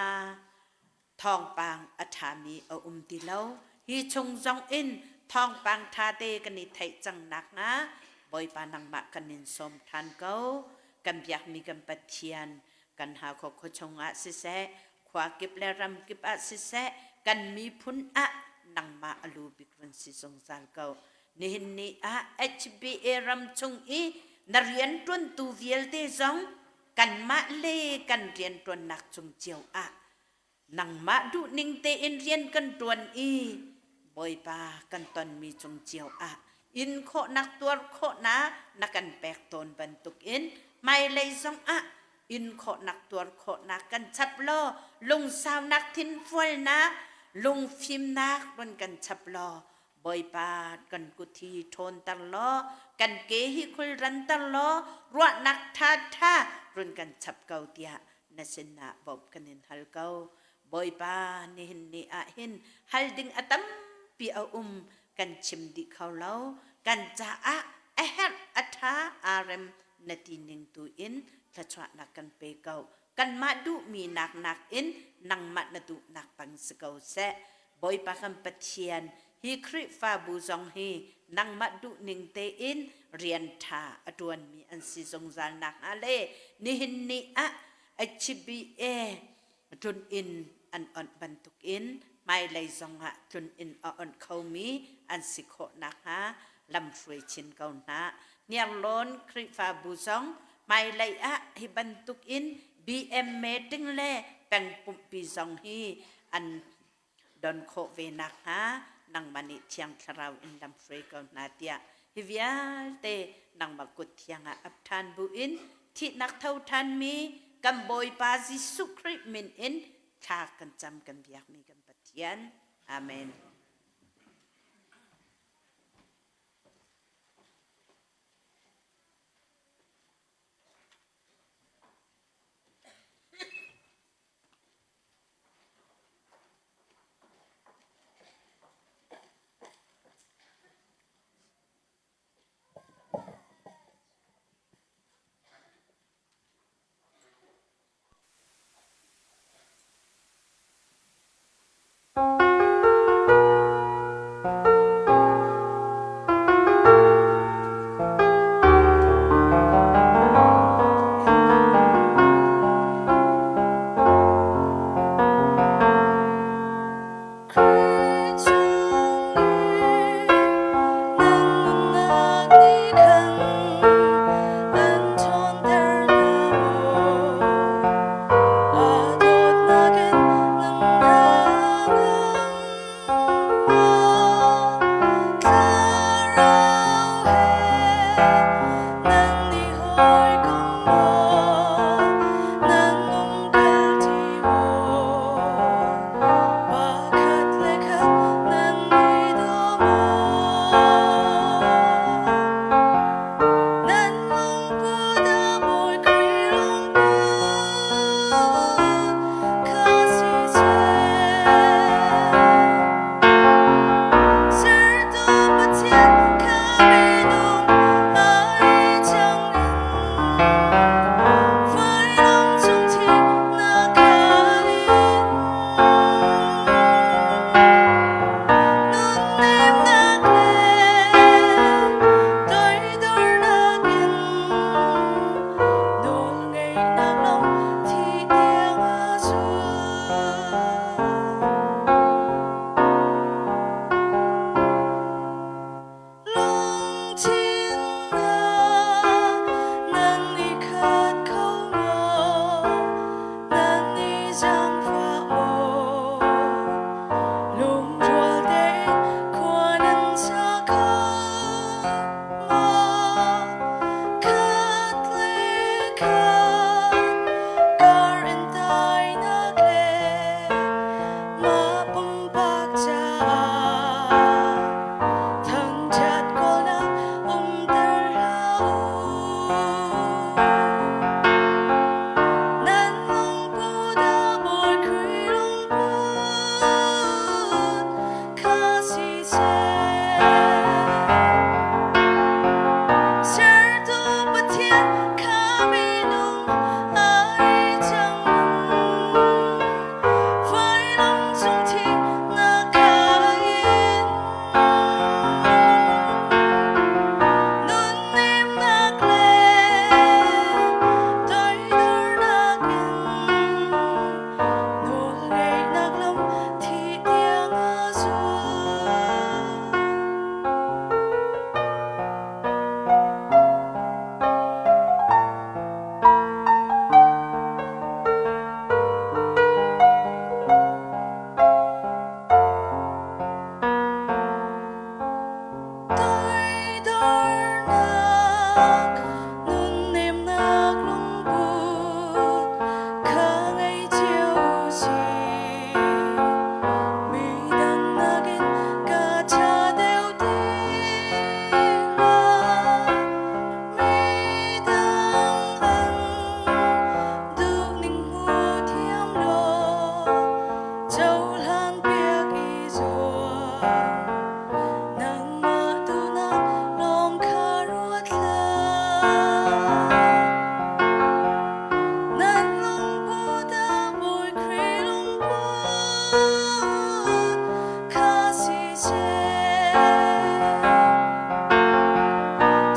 J: thawngpang a ṭhami a um ti lo. Hi chung zong in thawngpang ṭha te kan i theih cang nakhnga Bawipa nangmah kan in sawm ṭhan ko. Kan biakmi kan Pathian kan Hakha khua chungah siseh, khua kip le ram kip ah siseh, kan miphun ah nangmah a lu bik run si zungzal ko. Nihin ni ah HBA ram chung i na rianṭuantu vialte zong kanmah le kan rianṭuannak cung cio ah nangmah duhning tein rian kan ṭuan i Bawipa kan tonmi cung cio ah in khawhnak tuar khawhnak na kan pek tawn bantukin hmailei zongah in khawhnak tuar khawhnak kan chap law lungsaunak thinfualnak lungfimnak run kan chap law Bawipa kan kut hi ṭhawnter law kan ke hi khulranter law ruahnak ṭhaṭha run kan chap ko tiah na sinah bawmh kan in hal ko. Bawipa nihin ni ah hin hal ding a tampi a um kan chim dih kho lo. Kan caah a herh a ṭha aa rem na ti ning tu in thluachuahnak kan pe ko. Kanmah duhmi nak nakin nangmah na duhnak pang si ko seh. Bawipa kan Pathian, hi Khrihfabu zong hi nangmah duhning tein rian ṭha a ṭuanmi an si zungzal nakhnga le nihin ni ah HBA tlun-inn an onh bantukin hmailei zongah tlun-inn a onh khomi an si khawh nakhnga lamhruai chin ko hna. Hniarlawn Khrihfabu zong hmailei ah hi bantukin BM meeting le pengpumhpi zong hi an don khawh ve nakhnga nangmah nih Thiang Thlarau in lamhruai ko hna tiah hi vialte nangmah kut thiang ah ap ṭhan buin thihnak tho ṭhanmi kan Bawipa Jesuh Khrih min in thla kan cam kan biakmi kan Pathian. Amen.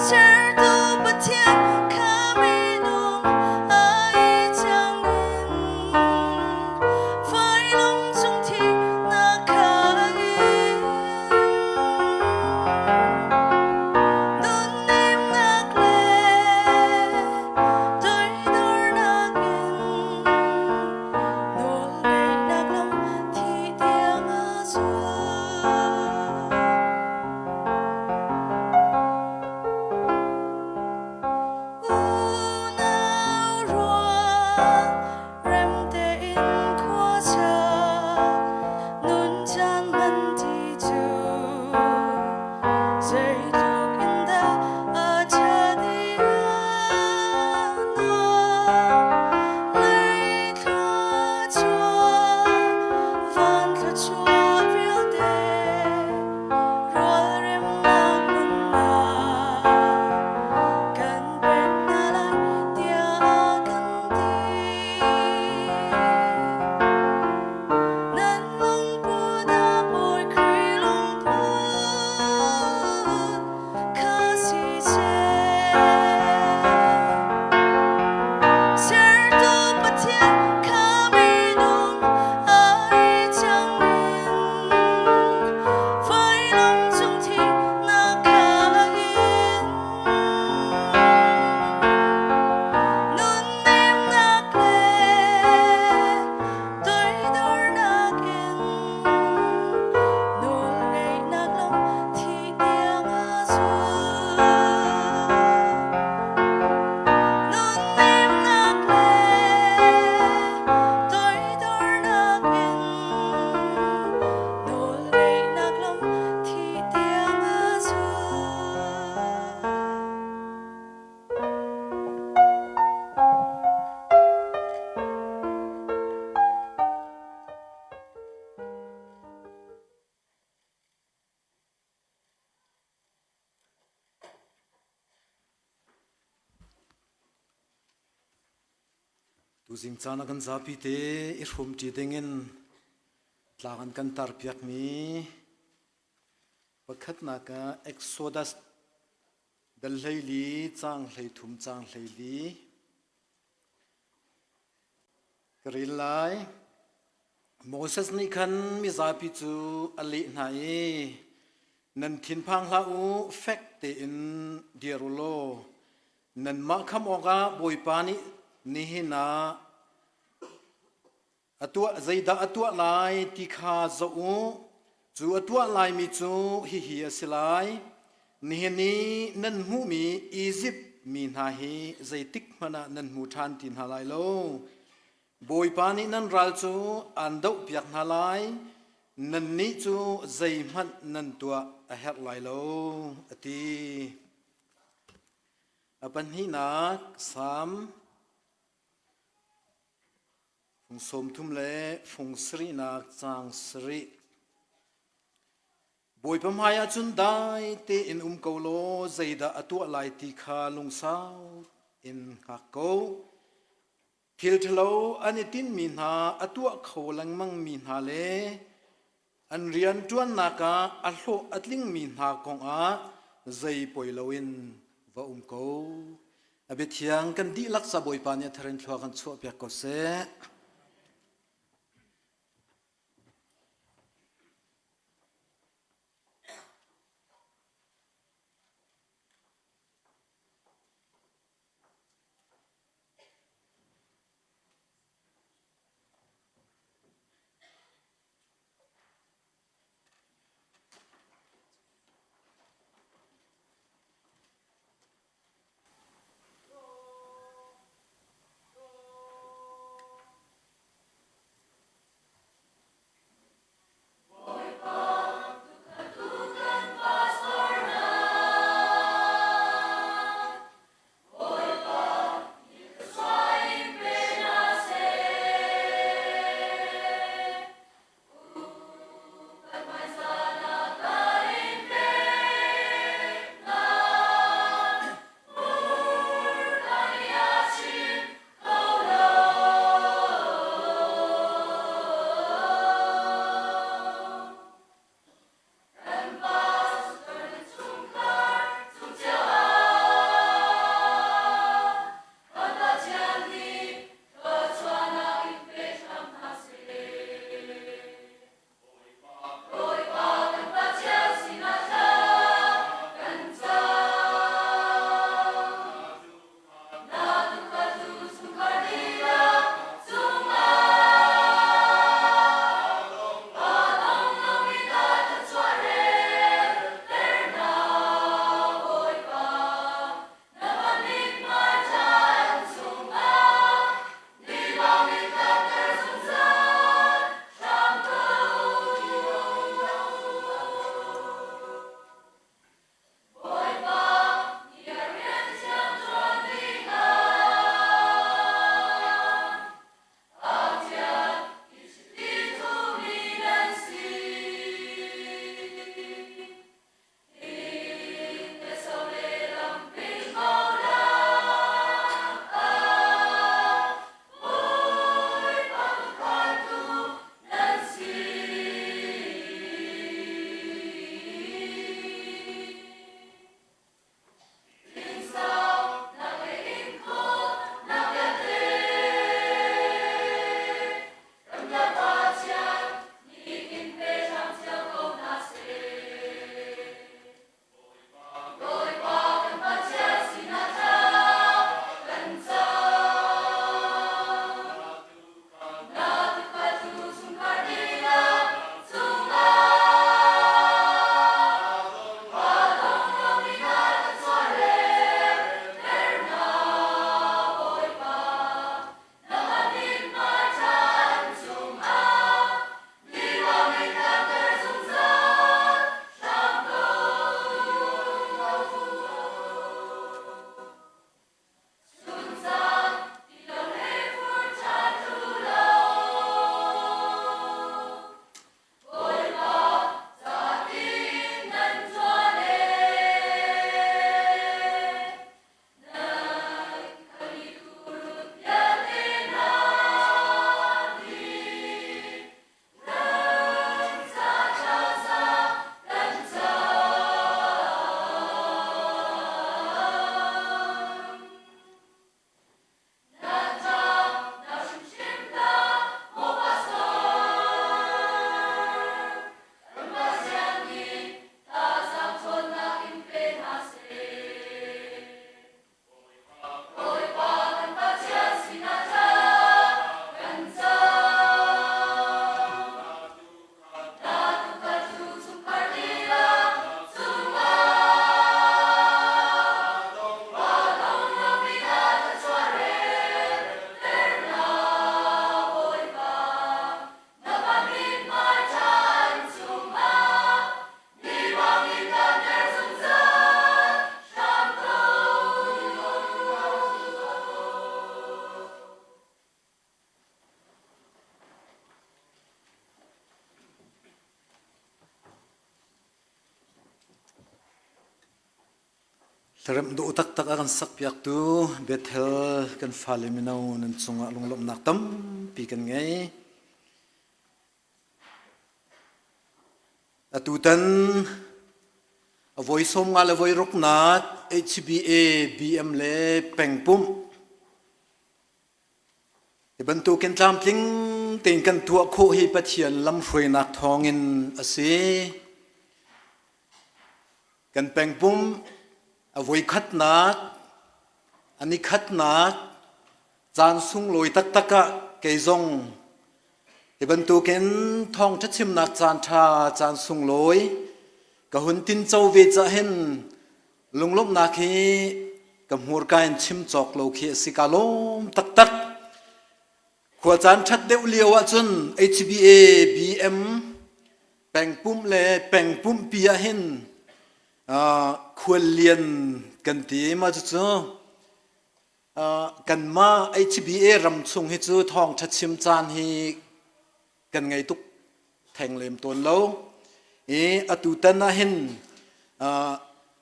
I: Sertu Pathian kha minung ai cang in vailam cung thihnak kha in nunnemnak le toidornak in nawlngeihnak lam thi tiang a zul. Unau rual rem tein khuasak nun caan hman ti cu zeitluk in dah a ṭhat i a nuam. Lei thluachuah van thluachuah vialte rualremnak nunnak kan pek hna lai tiah a kan ti. Nan lungput ah Bawi Khrih lungput kha si seh. Sertu Pathian kha minung ai cang in vailam cung thihnak kha in nunnemnak le toidornak in nawlngeihnak lam thih tiang a zul. Nunnemnak le toidornak in nawlngeihnak lam thih tiang a zul.
K: Tuzing caan ah kan zapi te i hrawmṭi dingin tlang an kan tarpiakmi pakhatnak ah Exodus dal 14 caang 13 caang 14 Ka rel lai. Moses nih khan mizapi cu a leh hna i, Nan thinphang hlah u, fek tein dir u law nanmah khamh awkah Bawipa nih nihin ah a tuah zeidah a tuah lai ti kha zoh u. Cu a tuah laimi cu hihi a si lai. Nihin i nan hmuhmi Izipt mi hna hi zeitik hmanh ah nan hmu ṭhan ti hna lai lo. Bawipa nih nan ral cu aan dohpiak hna lai, nannih cu zeihmanh nan tuah a herh lai lo, a ti. A pahnihnak Salm fung 30 le fung sarihnak caang sarih. Bawipa hmaiah cun dai tein um ko law zeidah a tuah lai ti kha lungsau in hngak ko. Thil ṭhalo an i tinhmi hna a tuah kho lengmangmi hna le an rianṭuannak ah a hlawh a tlingmi hna kongah zei poi loin va um ko. A biathiang kan dihlak ca Bawipa nih a thar in thlua kan chuahpiak ko seh. Hlaremh dawh taktak a kan sakpiaktu Bethel kan fale mino nan cungah lunglawmhnak tampi kan ngei. Atutan a voi 50 le voi ruknak HBA BM le pengpumh Hi bantukin tlamtling tein kan tuah khawh hi Pathian lamhruainak thawngin a si. Kan pengpum a voikhatnak, a nikhatnak, caan sunglawi taktak ah kei zong hi bantukin thawngṭha chimnak caan ṭha, caan sunglawi ka hun tinco ve cah hin Lunglawmhnak hi ka hmurka in chim cawk lo khi a si ka lawm taktak. Khua caan ṭhat deuh lio ahcun HBA BM pengpumh le pengpumhpi ah hin khuallian kan ti ma cucu kanmah HBA ram chung hi cu thawngṭha chim caan hi kan ngei tuk theng lem tawn lo i atu tan ah hin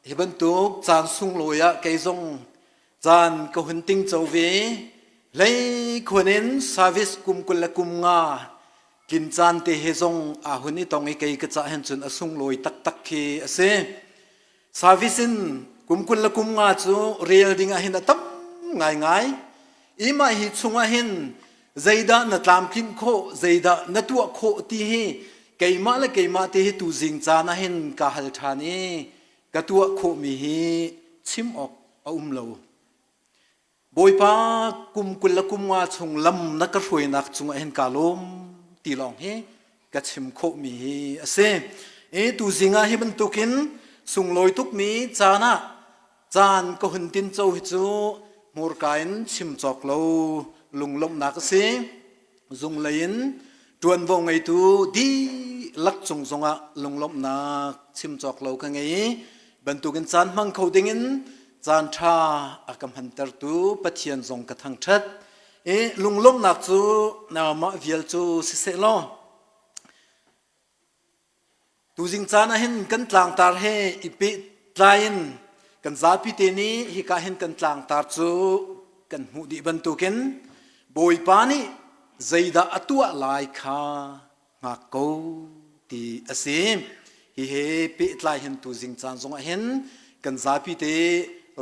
K: hi bantuk caan sunglawi ah kei zong caan ka hun ting co ve hlei khuan in service kum 25 tlin caan te he zong aa hun i tong i kei ka cah hin cun a sunglawi taktak khi a si. Service in kum 25 cu rel ding ah hin a tam ngaingai. I mah hi chung ah hin zeidah na tlamtlinh khawh, zeidah na tuah khawh ti hi keimah le keimah te hi tuzing caan ah hin ka hal ṭhan i ka tuah khawhmi hi chim awk a um lo. Bawipa kum 25 chung lam na ka hruainak cungah hin kaa lawm ti lawng hi ka chim khawhmi hi a si. I tuzing ah hi bantukin sunglawi tukmi caan ah caan ka hun tin co hi cu hmurka in chim cawk lo lunglawmhnak a si. Zunglei in ṭuanvo ngeitu dihlak cung zongah lunglawmhnak chim cawk lo ka ngei i bantukin caan hmang kho dingin caan ṭha a ka hmantertu Pathian zong ka thangṭhat. I lunglawmhnak cu mah vial cu siseh law Tuzing caan ah hin kan tlangtar he i pehtlai in kan zapi te nih hika hin kan tlangtar cu kan hmuh dih bantukin Bawipa nih zeidah a tuah lai kha hngak ko ti a si. Hihi pehtlai hin tuzing caan zongah hin kan zapi te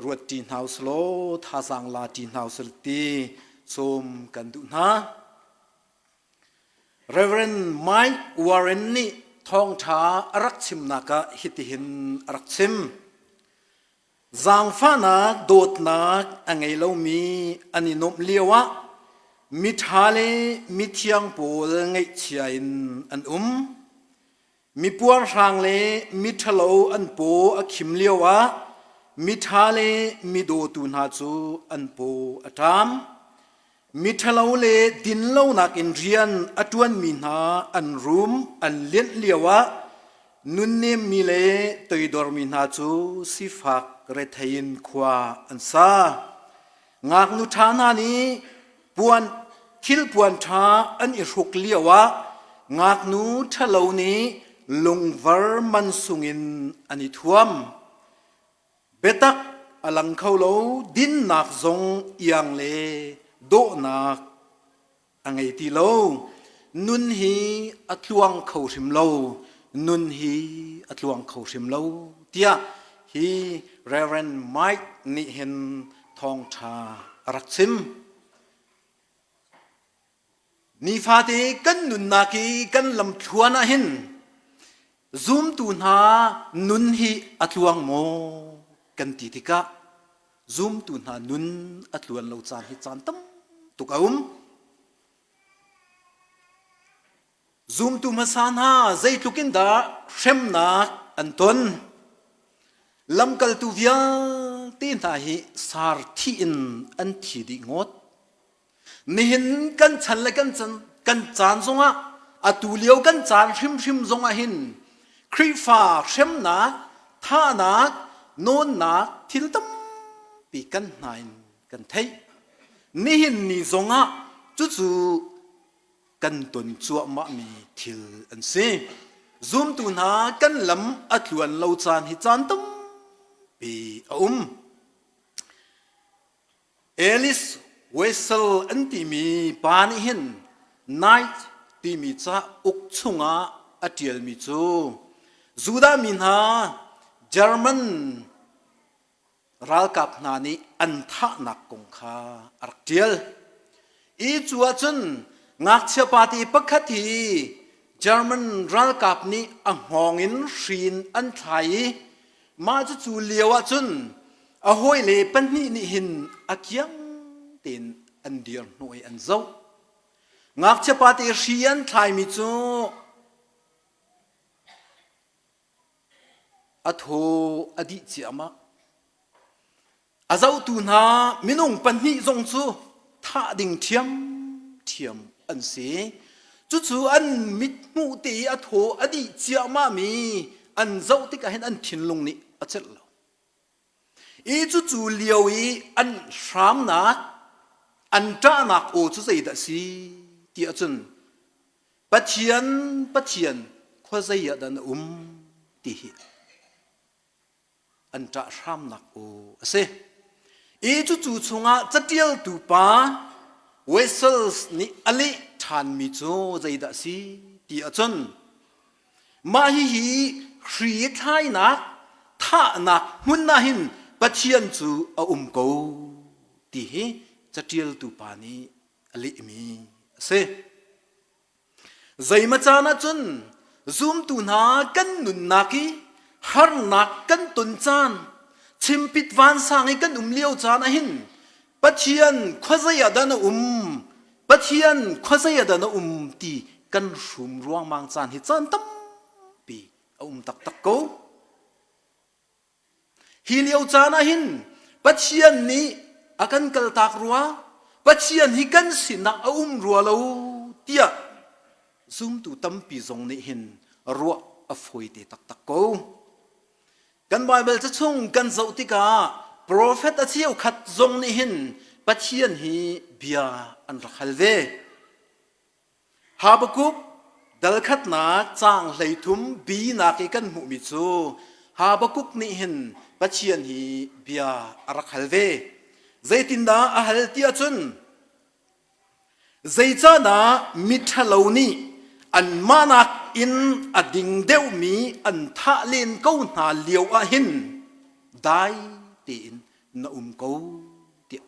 K: ruat ṭi hna usulaw thazaang la ṭi hna usulaw ti sawm kan duh hna. Reverend Mike Warren nih thawngṭha a rak chimnak ah hitihin a rak chim. Zaangfahnak dawtnak a ngei lomi an i nuamh lioah miṭha le mithiang pawl ngaihchia in an um. Mipuarhrang le miṭhalo an paw a khim lioah miṭha le midawtu hna cu an paw a ṭam. Miṭhalo le dinlonak in rian a ṭuanmi hna an rum an lianh lioah nunnemmi le toidormi hna cu sifak rethei in khua an sa. Ngaknu ṭha hna nih puan thilpuan ṭha an i hruk lioah ngaknu ṭhalo nih lungvar mansung in an i thuam. Biatak a lang kho lo, dinnak zong iang le dawhnak a ngei ti lo. Nun hi a tluang kho hrim lo, nun hi a tluang kho hrim lo tiah hi Reverend Mike nih hin thawngṭha a rak chim. Nifate kan nunnak i kan lamthluan ah hin zumtu hna nun hi a tluang maw kan ti tikah zumtu hna nun a tluan lo caan hi caan tam tuk a um. Zumtu hmasa hna zeitluk in dah hremnak an ton? Lamkaltu vialte hna hi sar thi in an thi dih ngawt. Nihin kan chan le kan chan, kan caan zongah atu lio kan caan hrimhrim zongah hin Khrihfa hremnak, thahnak, nawnnak thil tampi kan hna in kan theih. Nihin ni zongah cucu kan ton cuahmahmi thil an si. Zumtu hna kan lam a tluan lo caan hi caan tampi a um. Alice Wessel an timi pa nih hin Night timi cauk chungah a ṭialmi cu Judah mi hna German ralkap hna nih an thahnak kong kha a rak ṭial. I cu ahcun ngakchia pate pakhat hi German ralkap nih a hngawng in hri in an thlai i mah cucu lio ahcun a hawile pahnih nih hin a kiang tein an dir hnawh i an zoh. Ngakchia pate hri an thlaimi cu A thaw a dih ciahmah. A zohtu hna minung pahnih zong cu thah ding ṭhiamṭhiam an si. Cucu an mithmuh te i a thaw a dih ciahmahmi an zoh tikah hin an thinlung nih a celh lo. I cucu lio i an hramnak, an ṭahnak aw cu zeidah a si ti ahcun Pathian, Pathian, khuazei ah dah na um ti hi an ṭah hramnak aw a si. I cucu chungah caṭialtu pa Wessels nih a leh ṭhanmi cu zeidah a si ti ahcun mah hihi hri thlainak thahnak hmun ah hin Pathian cu a um ko ti hi caṭialtu pa nih a lehmi a si. Zeimaw caan ahcun zumtu hna kan nunnak i harnak kan ton caan, chimpit vansang i kan um lio caan ahhin Pathian khuazei ah dah na um? Pathian khuazei ah dah na um ti kan hrum ruangmang caan hi caan tampi a um taktak ko. Hi lio caan ah hin Pathian nih a kan kaltak rua, Pathian hi kan sinah a um rua lo tiah zumtu tampi zong nih hin ruah a fawi te taktak ko. Kan Baibal ca chung kan zoh tikah profet a cheukhat zong nih hin Pathian hi bia an rak hal ve. Habakkuk dal khatnak caang 13 bi nak i kan hmuhmi cu Habakkuk nih hin Pathian hi bia a rak hal ve. Zeitindah a hal ti ahcun zeicahdah miṭhalo nih anmah nakin a ding deuhmi an thah len ko hna lio ah hin dai tein na um ko tiah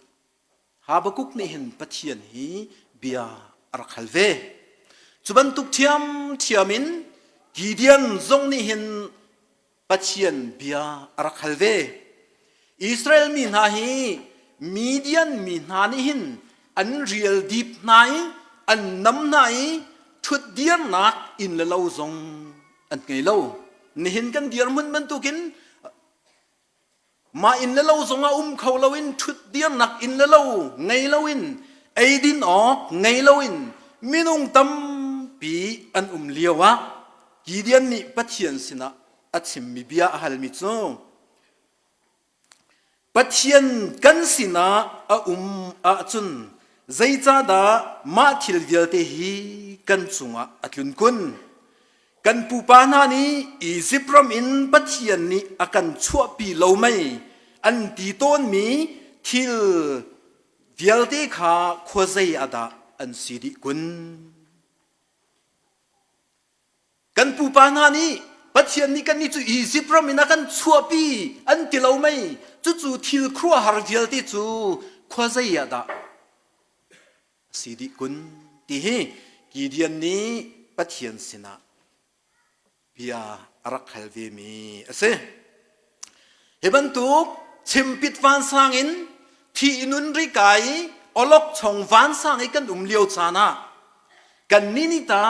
K: Habakkuk nih hin Pathian hi bia a rak hal ve. Cu bantuk ṭhiamṭhiam in Gideon zong nih hin Pathian bia a rak hal ve. Israel mi hna hi Midian mi hna nih hin an rial dip hna i an nam hna i ṭhutdirnak inn le lo zong an ngei lo. Nihin kan dirhmun bantukin Mah inn le lo zongah um kho loin ṭhutdirnak inn le lo ngei loin eidin awk ngei loin minung tampi an um lioah Gideon nih Pathian sinah a chimmi bia a halmi cu Pathian kan sinah a um ahcun zeicahdah mah thil vialte hi kan cungah a tlun kun? Kan pupa hna nih Izipt ram in Pathian nih a kan chuahpi lo mei an ti tawnmi thil vialte kha khuazei ah dah an si dih kun? Kan pupa hna nih Pathian nih kannih cu Izipt ram in a kan chuahpi an ti lo mei cucu thil khuaruahhar vialte cu khuazei ah dah a si dih kun ti hi Gideon nih Pathian sinah bia a rak hal vemi a si. Hi bantuk chimpit vansang in thi nun ri kai i awlokchong vansang i kan um lio caan ah kannih nih ta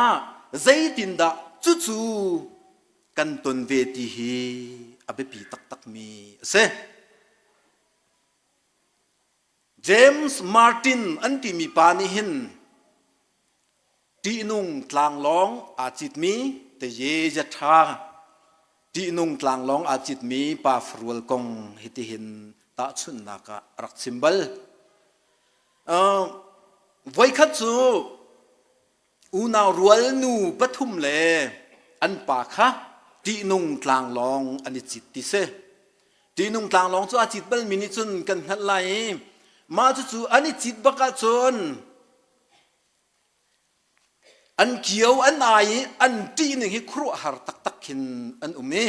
K: zeitindah cucu kan ton ve ti hi a biapi taktakmi a si. James Martin an timi pa nih hin ṭihnung tlanglawng aa citmi Taye Ṭha ṭihnung tlanglawng aa citmi pa farual kong hitihin tahchunhnak ah a rak chim bal. Uh, voikhat cu unau rual nu pathum le an pa kha ṭihnung tlanglawng an i cit ti si. Ṭihnung tlanglawng cu aa cit balmi nih cun kan hngalh lai i. Mah cucu an i cit bak ahcun an kio an ai i an ṭih ning hi khuaruahhar taktak khin an um i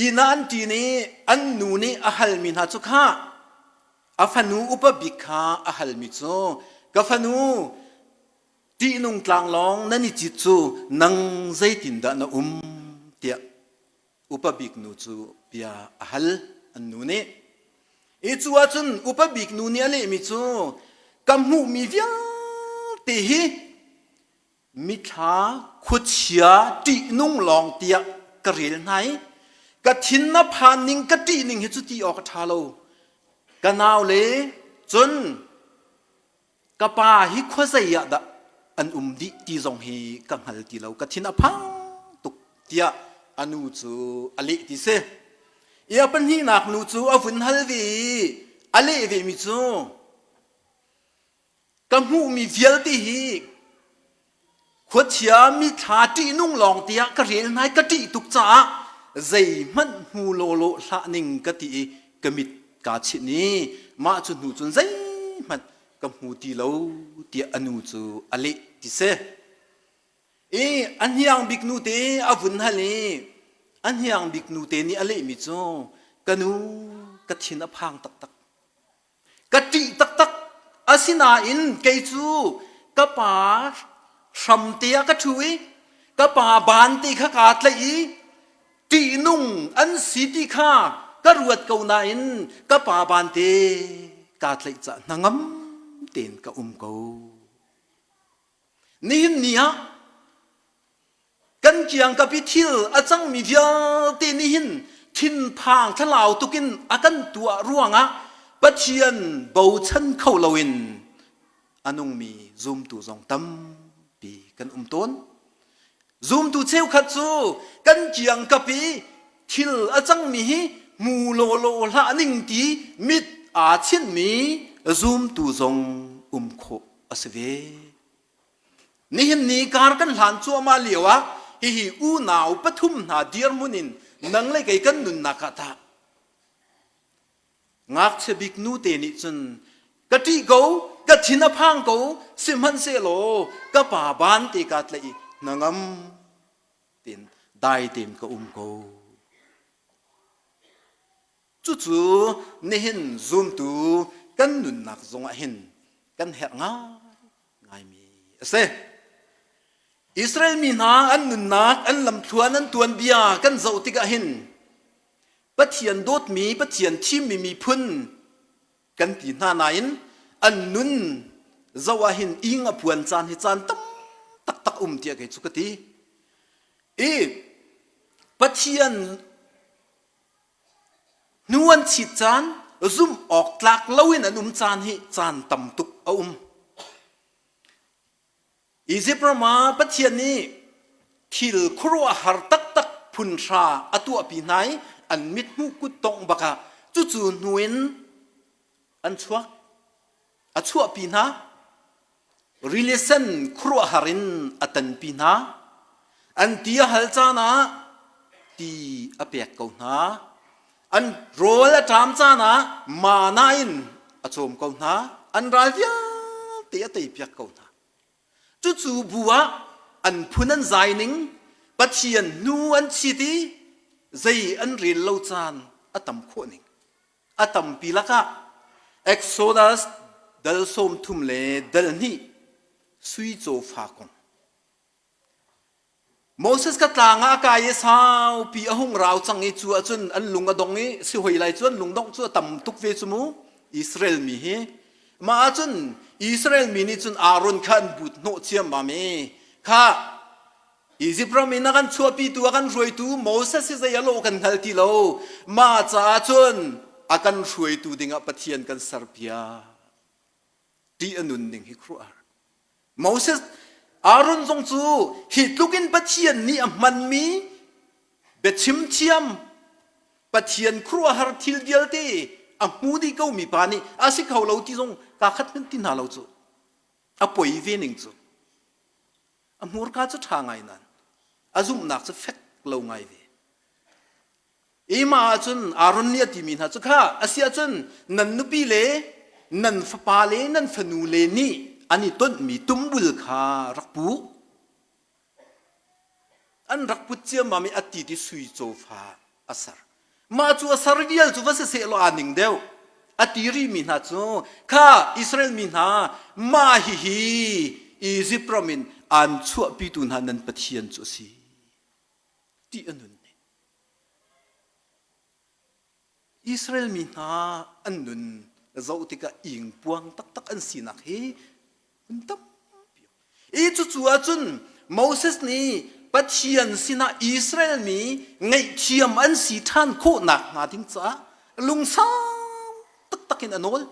K: inn ah an ṭin i an nu nih a halmi hna cu khah a fanu upa bik kha a halmi cu ka fanu ṭihnung tlanglawng nan i cit cu nang zeitindah na um tiah upa bik nu cu bia a hal an nu nih. I cu ahcun upa bik nu nih a lehmi cu ka hmuhmi vialte hi mithla khuachia ṭihnung lawng tiah ka rel hna i ka thin na phan ning ka ṭih ning hi cu ti awk a ṭha lo. Ka nau le cun ka pa hi khuazei ah dah an um dih ti zong hi ka hngal ti lo ka thin a phang tuk tiah a nu cu a leh ti si i a pahnihnak nu cu a vun hal ve i a leh ve mi cu ka hmuhmi vialte hi Khuachia mithla ṭihnung lawng tiah ka rel hna i ka ṭih tuk caah zeihmanh hmu lawlaw hlah ning ka ti i ka mit kaa chinh i mah cu hnu cun zeihmanh ka hmu ti lo tiah a nu cu a leh ti si. I a hniang bik nu te a vun hal i a hniang bik nu te nih a lehmi cu ka nu ka thin a phang taktak. Ka ṭih taktak. Asinain kei cu ka pa hramte ah ka ṭhu i ka pa bante kha kaa tlaih i ṭihnung an si ti kha ka ruat ko nain ka pa bante kaa tlaih caah hnangam tein ka um ko. Nihin ni ah Kan kiangkap i thil a cangmi vialte nih hin thinphang thlalau tukin a kan tuah ruangah Pathian bochan kho loin a nungmi zumtu zong tampi kan um tawn. Zumtu cheukhat cu kan kiangkap i thil a cangmi hi hmu lawlaw hlah ning ti mit aa chinhmi zumtu zong um khawh a si ve. Nihin ni kar kan hlan cuahmah lio ah hihi unau pathum hna dirhmun in nang le kei kan nunnak ah tah ngakchia bik nu te nih cun ka ṭih ko ka thin a phang ko sihmanhsehlaw ka pa ban te kaa tlaih i hnangam tein dai tein ka um ko Cucu nihin zumtu kan nunnak zongah hin kan herh ngaingaimi a si. Israel mi hna an nunnak, an lamthluan, an tuanbia kan zoh tikah hin Pathian dawtmi, Pathian thimmi miphun kan ti hna nain an nun zoh ah hin ing a puan caan hi caan tam taktak um tiah kei cu ka ti. I Pathian Hnu an chit caan, zumh awk tlak loin an um caan hi caan tam tuk a um. Izipt ram ah Pathian nih thil khuaruahhar taktak phun hra a tuahpi hna i an mithmuh kut tongh bakah cucu hnu in an chuak. A chuahpi hna. Rili sen khuaruahhar in a tanpi hna. An ti a hal caan ah ti a pek ko hna. An rawl a ṭam caan ah mana in a cawm ko hna. An ral vialte a teipiak ko hna. Cucu bu ah an phun an zai ning, Pathian hnu an chit i zei an rel lo caan a tam khawh ning. A tampi lakah Exodus dal 30 le dal hnih sui cawfa kong. Moses ka tlang ah a kai i saupi a hung rau cang i cu ahcun an lung a dong i si hoi lai cu an lungdongh cu a tam tuk ve cu mu Israel mi hi. Mah ahcun Israel mi nih cun Aaron kha an but hnawh ciammam i kha Izipt ram in a kan chuahpitu a kan hruaitu Moses hi zei a lawh kan hngal ti lo. Mah caah cun a kan hruaitu dingah Pathian kan serpiak. Ṭih a nun ning hi khuaruahhar. Moses Aaron zong cu hi tluk in Pathian nih a hmanmi biachim thiam Pathian khuaruahhar thil vialte a hmu dih komi pa nih a si kho lo ti zong kaa khat hmanh ti hna lo cu. A poi ve ning cu. A hmurka cu ṭha ngai nain a zumhnak cu fek lo ngai ve. Ima ahcun Aaron nih a timi hna cu kha a si ahcun nan nupi le nan fapa le nan fanu le nih an i tonhmi tumbul kha rak pu. An rak put ciammam i a ti ti sui cawfa a ser. Mah cu a ser vial cu va si seh law aa ning deuh. A ti rihmi hna cu kha Israel mi hna mah hihi Izipt ram in aan chuahpitu hna nan Pathian cu a si. Ṭih a nun ning. Israel mi hna an nun zoh tikah ingpuang taktak an sinak hi hun tampi. I cucu ahcun Moses nih Pathian sinah Israel mi ngaihthiam an si ṭhan khawh nakhnga ding caah lungsau taktak in a nawl.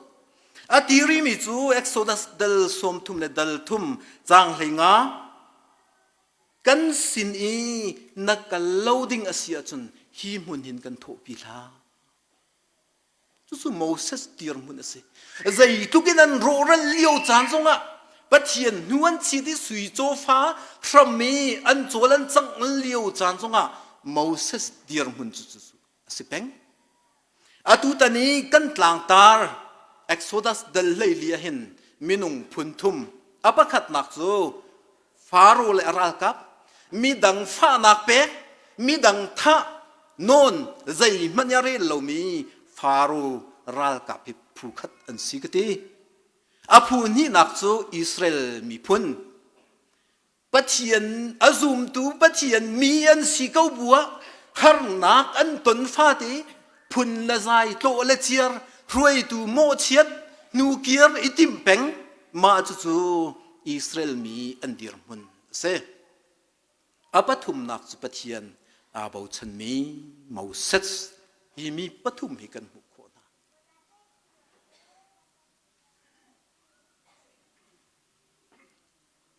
K: A ti rimi cu Exodus dal 30 le dal thum caang 15 Kan sin i na kal lo ding a si ahcun hi hmun hin kan thawhpi hlah. Cucu Moses dirhmun a si. Zeitluk in an rawhral lio caan zongah Pathian hnu an chit i sui cawfa hram i an cawl an cangh lio caan zongah Moses dirhmun cu cu a si peng. Atutan i kan tlangtar Exodus dal 14 ah hin minung phun thum a pakhatnak cu Faro le a ralkap midang fahnak pek midang thah nawn zeihmanh i a rel lomi Faro ralkap hi phu khat an si ka ti. A phu hnihnak cu Israel miphun Pathian a zumtu Pathian mi an si ko bu ah harnak an ton fate phun le zai tlawh le ciar hruaitu mawhchiat hnukir i timh peng mah cucu Israel mi an dirhmun a si. A pathumnak cu Pathian aa bochanmi Moses hi mi pathum hi kan hmuh khawh hna.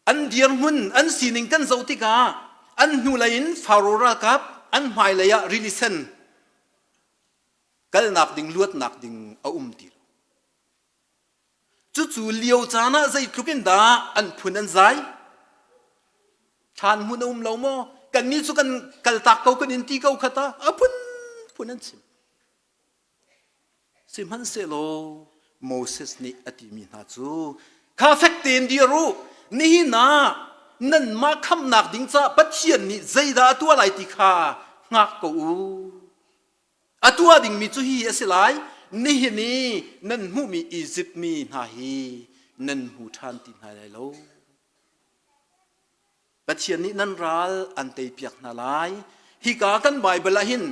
K: An dirhmun, an sining kan zoh tikah an hnulei in Faro ralkap an hmailei ah rili sen kalnak ding luatnak ding a um ti lo. Cucu lio caan ah zeitluk in dah an phun an zai? Thlan hmun a um lo maw? Kannih cu kan kaltak ko kan in ti ko kha ta a phun phun an chim. Sihmanhsehlaw Moses nih a timi hna cu, Kha fek tein dir u, nihin ah nanmah khamhnak ding caah Pathian nih zeidah a tuah lai ti kha hngak ko u. A tuah dingmi cu hi a si lai, nihin i nan hmuhmi Izipt mi hna hi nan hmu ṭhan ti hna lai lo. Pathian nih nan ral an teipiak hna lai. Hika kan Baibal ah hin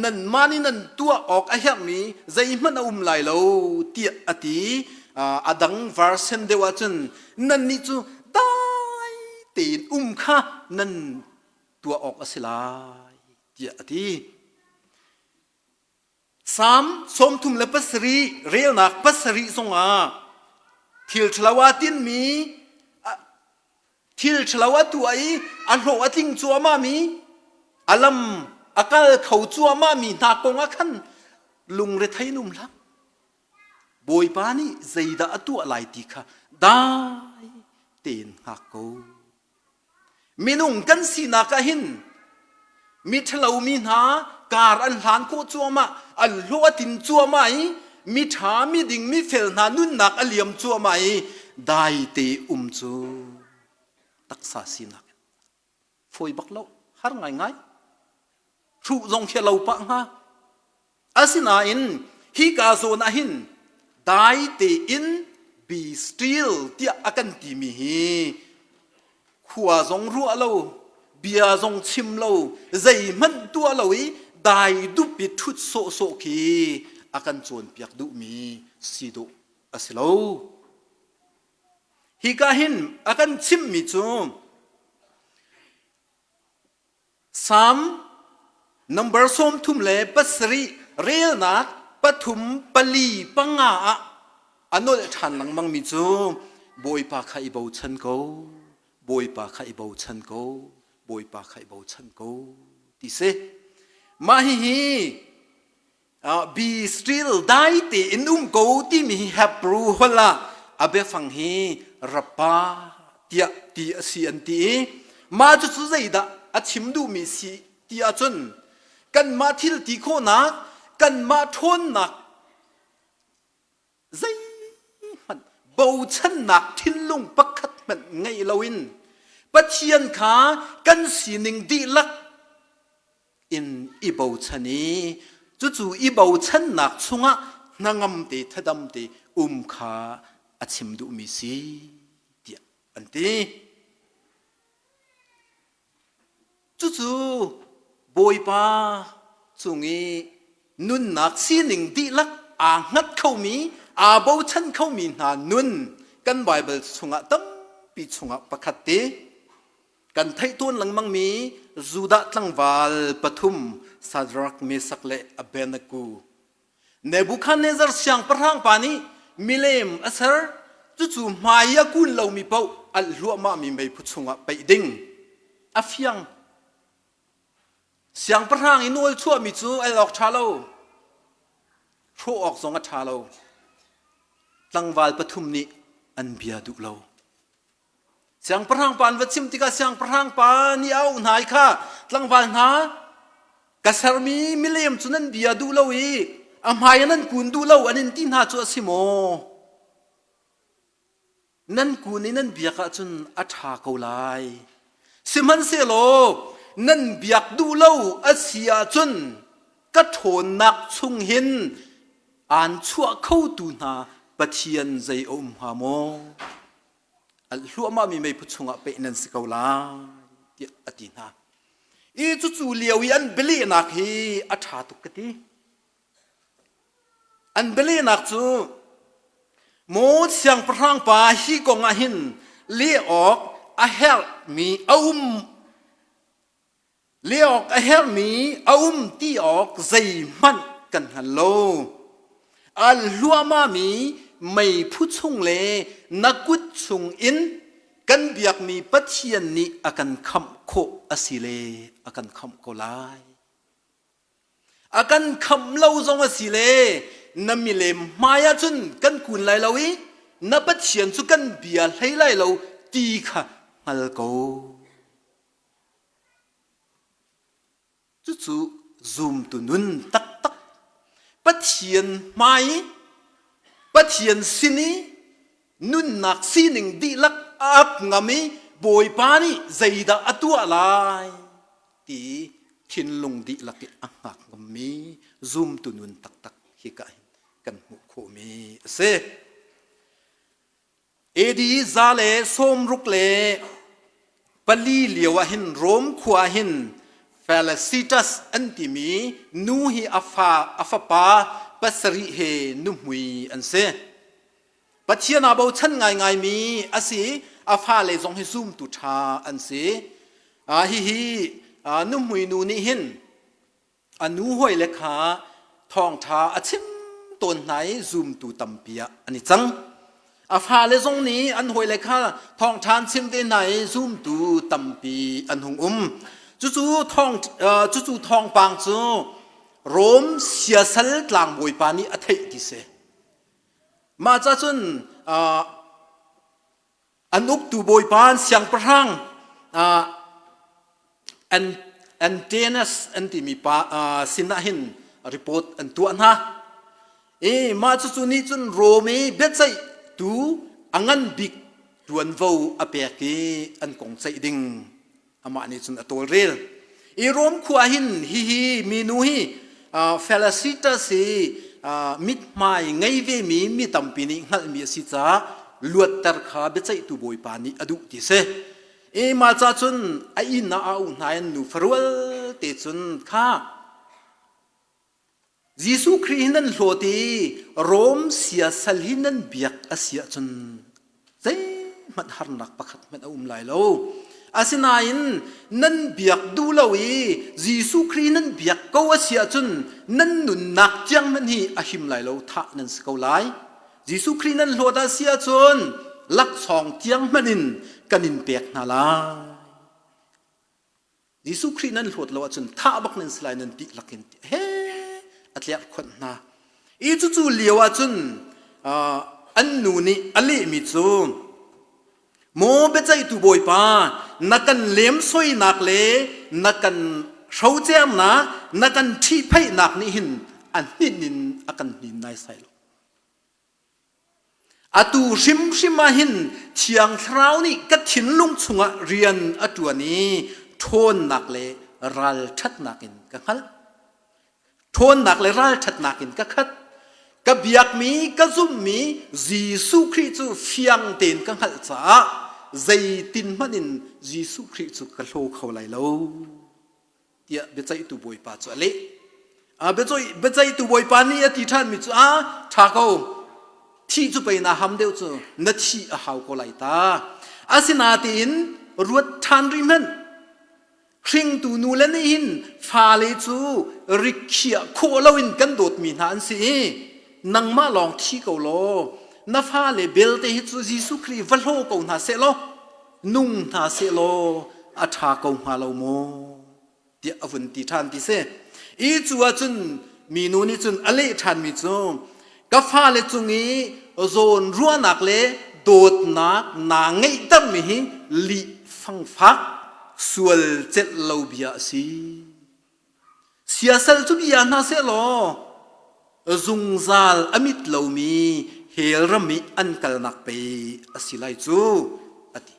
K: nanmah nih nan tuah awk a herhmi zeihmanh a um lai lo tiah a ti. A dang version deuh ahcun nannih cu dai tein um kha nan tuah awk a si lai tiah a ti. Salm 37 relnak pasarih zongah thil ṭhalo aa tinmi thil ṭhalo a tuah i a hlawh a tling cuahmahmi a lam a kal kho cuahmahmi hna kong ah khan lungrethei in um hlah. Bawipa nih zeidah a tuah lai ti kha dai tein hngak ko. Minung kan sinak ah hin miṭhalo mi hna kar an hlan khawh cuahmah, an hlawh a tin cuahmah i miṭha, miding, mifel hna nunnak a liam cuahmah i daite um cu taksa sinak in fawi bak lo, har ngaingai. Hruh zong khi a lo pah hnga. Asinain hika zawn ah hin dai tein be still tiah a kan timi hi khua zong ruah lo, bia zong chim lo, zeihmanh tuah lo i dai dup i ṭhut sawhsawh khi a kan cawnpiak duhmi si dawh a si lo. Hika hin a kan chimhmi cu Salm number 37 relnak pathum pali panga ah a nolh ṭhan lengmangmi cu Bawipa kha i bochan ko, Bawipa kha i bochan ko, Bawipa kha i bochan ko ti si. Mah hihi Be still dai tein um ko timi hi Hebrew holh ah a biafang hi rapa tiah ti a si an ti i mah cucu zeidah a chim duhmi si ti ahcun. Kanmah thil ti khawhnak, kanmah ṭhawnnak zeihmanh bochannak thinlung pakhat hmanh ngeih loin Pathian kha kan sining dihlak in i bochan i cucu i bochannak chungah hnangam te thadam te um kha a chim duhmi si tiah an ti. Cucu Bawipa cung i nunnak sining dihlak aa hngat khomi, aa bochan khomi hna nun kan Baibal chungah tampi chungah pakhat te kan theih tawn lengmangmi Judah tlangval pathum Shadrach, Meshach le Abednego Nebuchadnezzar siangpahrang pa nih milem a ser cucu hmai a kun lomi paoh alh hluahmahmi meiphu chungah peih ding a fiang siangpahrang i nawl chuahmi cu el awk ṭha lo hrawh awk zong a ṭha lo tlangval pathum nih an bia duh lo Siangpahrang pa an va chim tikah siangpahrang pa nih a auh hna i kha tlangval hna ka sermi milem cu nan bia duh lo i a hmai ah nan kun duh lo an in ti hna cu a si maw? Nan kun i nan biak ahcun a ṭha ko lai. Sihmanhsehlaw nan biak duh lo a si ahcun ka ṭhawnnak chung hin aan chuah khotu hna Pathian zei a um hnga maw? Alh hluahmahmi meiphu chungah peh nan si ko lai tiah a ti hna. I cucu lio i an bialehnak hi a ṭha tuk ka ti. An bialehnak cu maw siangpahrang pa hi kong ah hin leh awk a herhmi a um Leh awk a herhmi a um ti awk zeihmanh kan hngal lo. Al hluahmahmi meiphu chung le na kut chung in kan biakmi Pathian nih a kan khamh khawh a si le a kan khamh ko lai. A kan khamh lo zong a si le na milem hmai ah cun kan kun lai lo i na Pathian cu kan bia hlei lai lo ti kha hngal ko. Cucu zumtu nun taktak Pathian hmai i Pathian sin i nunnak sining dihlak a ap ngam i Bawipa nih zeidah a tuah lai ti thinlung dihlak i a hngak ngammi zumtu nun taktak hika hin kan hmuh khawhmi a si. AD 164 lio ah hin Rom khua ah hin Felicitas an timi nu hi a fa a fapa pasarih he nuhmui an si. Pathian aa bochan ngaingaimi a si. A fale zong hi zumtu ṭha an si. Hihi nuhmui nu nih hin A nu hawile kha thawngṭha a chim tawn hna i zumtu tampi ah an i cang. A fale zong nih an hawile kha thawngṭha an chim ve hna i zumtu tampi an hung um. Cucu thawng cucu thawngpang cu Rom siasal tlangbawipa nih a theih ti si. Mah ca cun an uktu bawipa an siangpahrang Antinous an timi pa sinah hin report an tuah hna. I mah cucu nih cun Rom i biaceihtu a ngan bik ṭuanvo a pek i an kong ceih ding amah nih cun a tawlrel. I Rom khua hin hihi minu hi Felicitas hi mithmai ngei vemi mi tampi nih hngalhmi a si caah luatter kha biaceihtu bawipa nih a duh ti si. I mah ca cun a inn ah a uh hna in nu farual te cun kha Jesuh Khrih hi nan hlawt i Rom siasal hi nan biak a si ahcun zeihmanh harnak pakhat hmanh a um lai lo. Asinain nan biak duh lo i Jesuh Khrih nan biak ko a si ahcun nan nunnak tiang hmanh hi a him lai lo, thah nan si ko lai. Jesuh Khrih nan hlawt a si ahcun laksawng tiang hmanh in kan in pek hna lai. Jesuh Khrih nan hlawt lo ahcun thah bak nan si lai nan dihlak in he a tlerh khonh hna. I cucu lio ahcun an nu nih a lehmi cu Maw biaceihtu Bawipa na kan lemsoinak le na kan hrocernak na kan ṭhihphaihnak nih hin a hninh in a kan hnin naisai lo. Atu hrimhrim ah hin Thiang Thlarau nih ka thinlung chungah rian a ṭuan i ṭhawnnak le ralṭhatnak in ka hngalh. Ṭhawnnak le ralṭhatnak in ka khat. Ka biakmi, ka zumhmi Jesuh Khrih cu fiang tein ka hngalh caah zeitin hmanh in Jesuh Khrih cu ka hlaw kho lai lo tiah biaceihtu bawipa cu a leh. A biaceihtu bawipa nih a ti ṭhanmi cu a ṭha ko thih cu pei na ham deuh cu na thih a hau ko lai ta. Asinain ruat ṭhan rih hmanh Hringtu nule nih hin fale cu rikhiah khawh loin kan dawtmi hna an si i nangmah lawng thi ko law na fale belte hi cu Jesuh Khrih va hlaw ko hna seh law nung hna seh law a ṭha ko hnga lo maw tiah a vun ti ṭhan ti si. I cu ahcun minu nih cun a leh ṭhanmi cu ka fale cung i zawn ruahnak le dawtnak naa ngeihtermi hi lih fangfak sual celh lo bia a si. Siasal cu bia hna seh law zungzal a mit lomi hell ram i an kalnak pei a si lai cu a ti.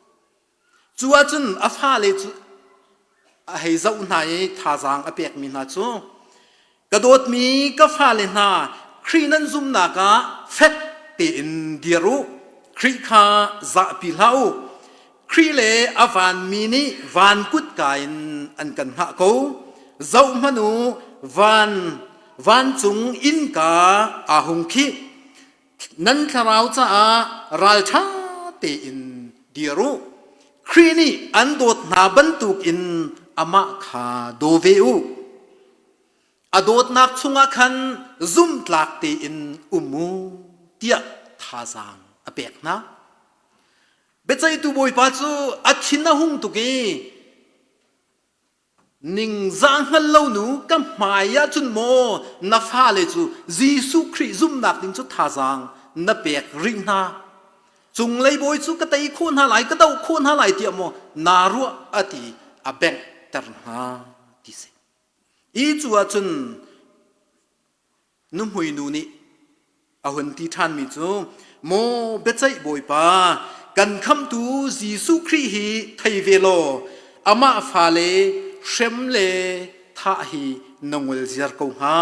K: Cu ahcun a fale cu a hei zoh hna i thazaang a pekmi hna cu ka dawtmi ka fale hna Khrih nan zumhnak ah fek tein dir u Khrih kha zahpi hlah u Khrih le a vanmi nih van kutka in an kan hngah ko zoh hmanh u van vancung innka aa hung khih Nan thlarau caah ralṭha tein dir u. Khrih nih an dawt hna bantukin amah kha daw ve u. A dawtnak chungah khan zumhtlak tein um u tiah thazaang a pek hna. Biaceihtu Bawipa cu a thin a hung tuk i Ningzah hngal lo nu ka hmai ah cun maw na fale cu Jesuh Khrih zumhnak ding cu thazaang na pek rih hna. Cunglei bawi cu ka tei khawh hna lai, ka doh khawh hna lai tiah maw naa ruah a ti a benghter hna ti si. I cu ahcun Nuhmui nu nih a hun ti ṭhanmi cu, Maw biaceih Bawipa, kan khamhtu Jesuh Khrih hi thei ve law amah fale hrem le thah hi na ngol ziar ko hnga.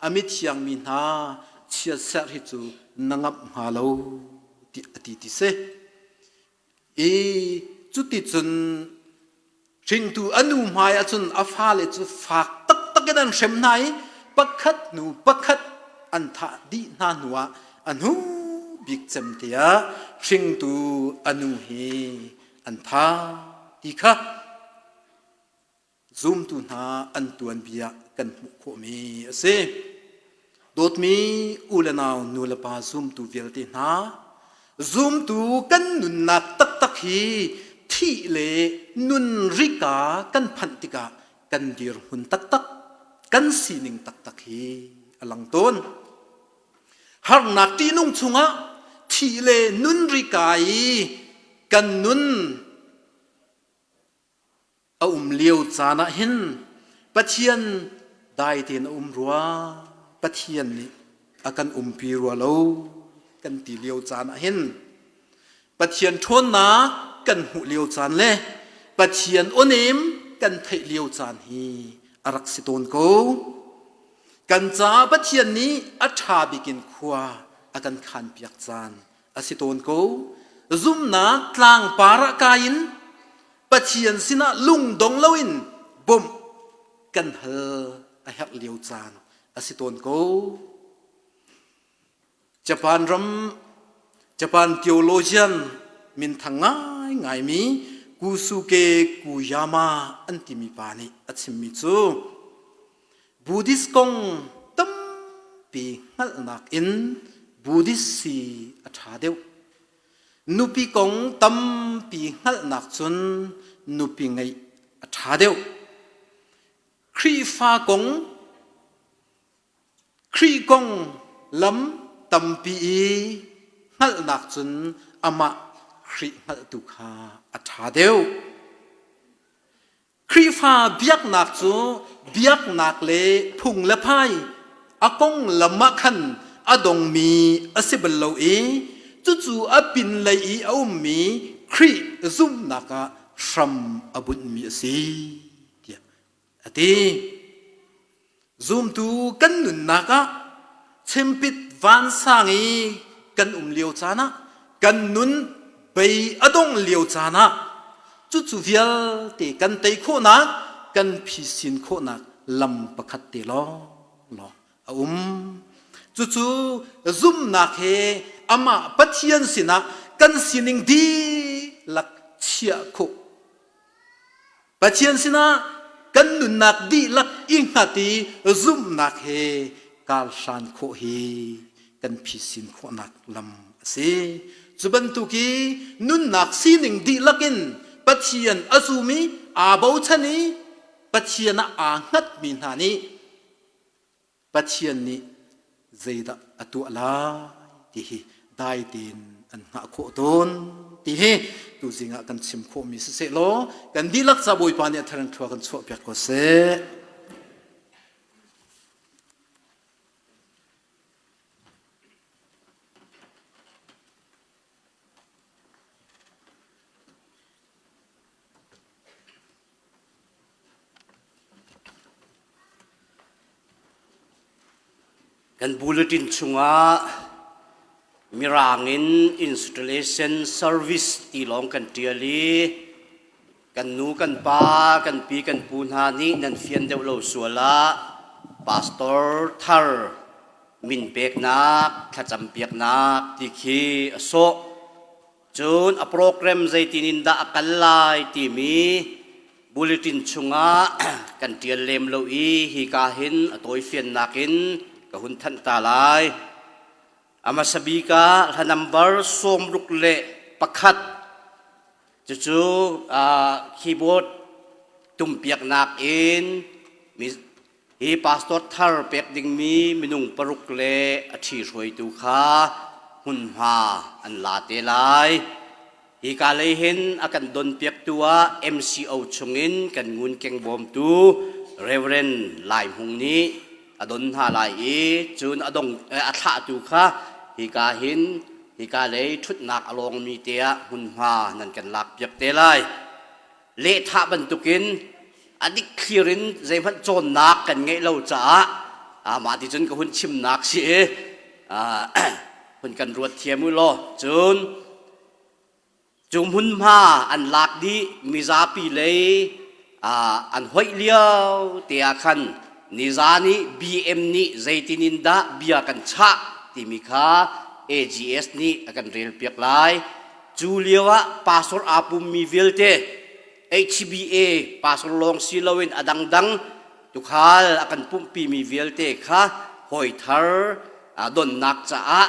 K: A mithiang mi hna chiatserh hi cu na ngamh hnga lo, tiah a ti ti si. I cuticun hringtu a nu hmai ahcun a fale cu fak taktak in an hrem hna i pakhat hnu pakhat an thah dih hna hnuah a hnu bik cem tiah hringtu a nu hi an thah ti kha Zumtu hna an tuanbia kan hmuh khawhmi a si. Dawtmi u le nau nu le pa zumtu vialte hna, zumtu kan nunnak taktak hi thih le nun rika kan phanh tikah kan dirhmun taktak, kan sining taktak hi a lang tawn. Harnak ṭihnung chungah thih le nun rika i kan nun A um lio caan ah hin Pathian dai tein a um rua, Pathian nih a kan umpi rua lo kan ti lio caan ah hin Pathian ṭhawnnak kan hmuh lio caan le Pathian awnem kan theih lio caan hi a rak si tawn ko. Kan caah Pathian nih a ṭha bik in khua a kan khanpiak caan a si tawn ko. Zumhnak tlangpar ah kai in Pathian sinah lungdong loin bawmh kan hal a herh lio caan a si tawn ko. Japan ram Japan theologian minthang ngaingaimi Kusuke Kuyama an timi pa nih a chimmi cu Buddhist kong tampi hngalhnak in Buddhist si a ṭha deuh. Nupi kong tampi hngalhnak cun nupi ngeih a ṭha deuh. Khrihfa kong Khrih kong lam tampi i hngalhnak cun amah Khrih hngalhtu kha a ṭha deuh. Khrihfa biaknak cu biaknak le phung le phai a konglam ah khan a dongmi a si bal lo i cucu a pinlei i a ummi Khrih zumhnak ah hram a bunhmi a si tiah a ti. Zumtu kan nunnak ah chimpit vansang i kan um lio caan ah kan nun bei a dong lio caan ah cucu vialte kan tei khawhnak kan phisin khawhnak lam pakhat te lawnglawng a um. Cucu zumhnak he amah Pathian sinah kan sining dihlak chiah khawh Pathian sinah kan nunnak dihlak i hngat i zumhnak he karhlan khawh hi kan phisin khawhnak lam a si. Cu bantuk i nunnak sining dihlak in Pathian a zum i aa bochan i Pathian ah aa hngatmi hna nih Pathian nih zeidah a tuah lai ti hi dai tein an hngah khawh tawn ti hi tuzing ah kan chim khawhmi siseh law kan dihlak ca Bawipa nih a thar in thlua kan chuahpiak ko seh.
L: Kan bulletin chungah Mirang in installation service ti lawng kan ṭial i kan nu kan pa kan pi kan pu hna nih nan fian deuh lo sual ah pastor thar min peknak thlacam piaknak ti khi a sawh. Cun a program zeitin in dah a kal lai timi bulletin chungah kan ṭial lem lo i hika hin a tawifiannak in ka hun thanh ta lai. A hmasa bik ah hla number 61 cucu keyboard tumpiaknak in Hi pastor thar pek dingmi minung paruk le a ṭhihruaitu kha hmunhma an la te lai. Hika lei hin a kan donpiaktu ah MCO chungin kan ngunkeng bawmtu Reverend Lai Hmung nih a don hna lai i cun a dong a thlahtu kha hika hin hika lei ṭhutnak a lawngmi te ah hmunhma nan kan lakpiak te lai. Lehthah bantukin a dikthlir in zeihmanh cawnnak kan ngeih lo caah mah ti cun ka hun chimnak si i hun kan ruat thiam u law cun cu hmunhma an lak dih mizapi lei an hoih lio te ah khan nizan i BM nih zeitin in dah bia kan chah timi kha AGS nih a kan relpiak lai. Cu lio ah pastor aa pummi vialte HBA pastor lawng si loin a dangdang tukhal a kan pumhpimi vialte kha hawi thar donnak caah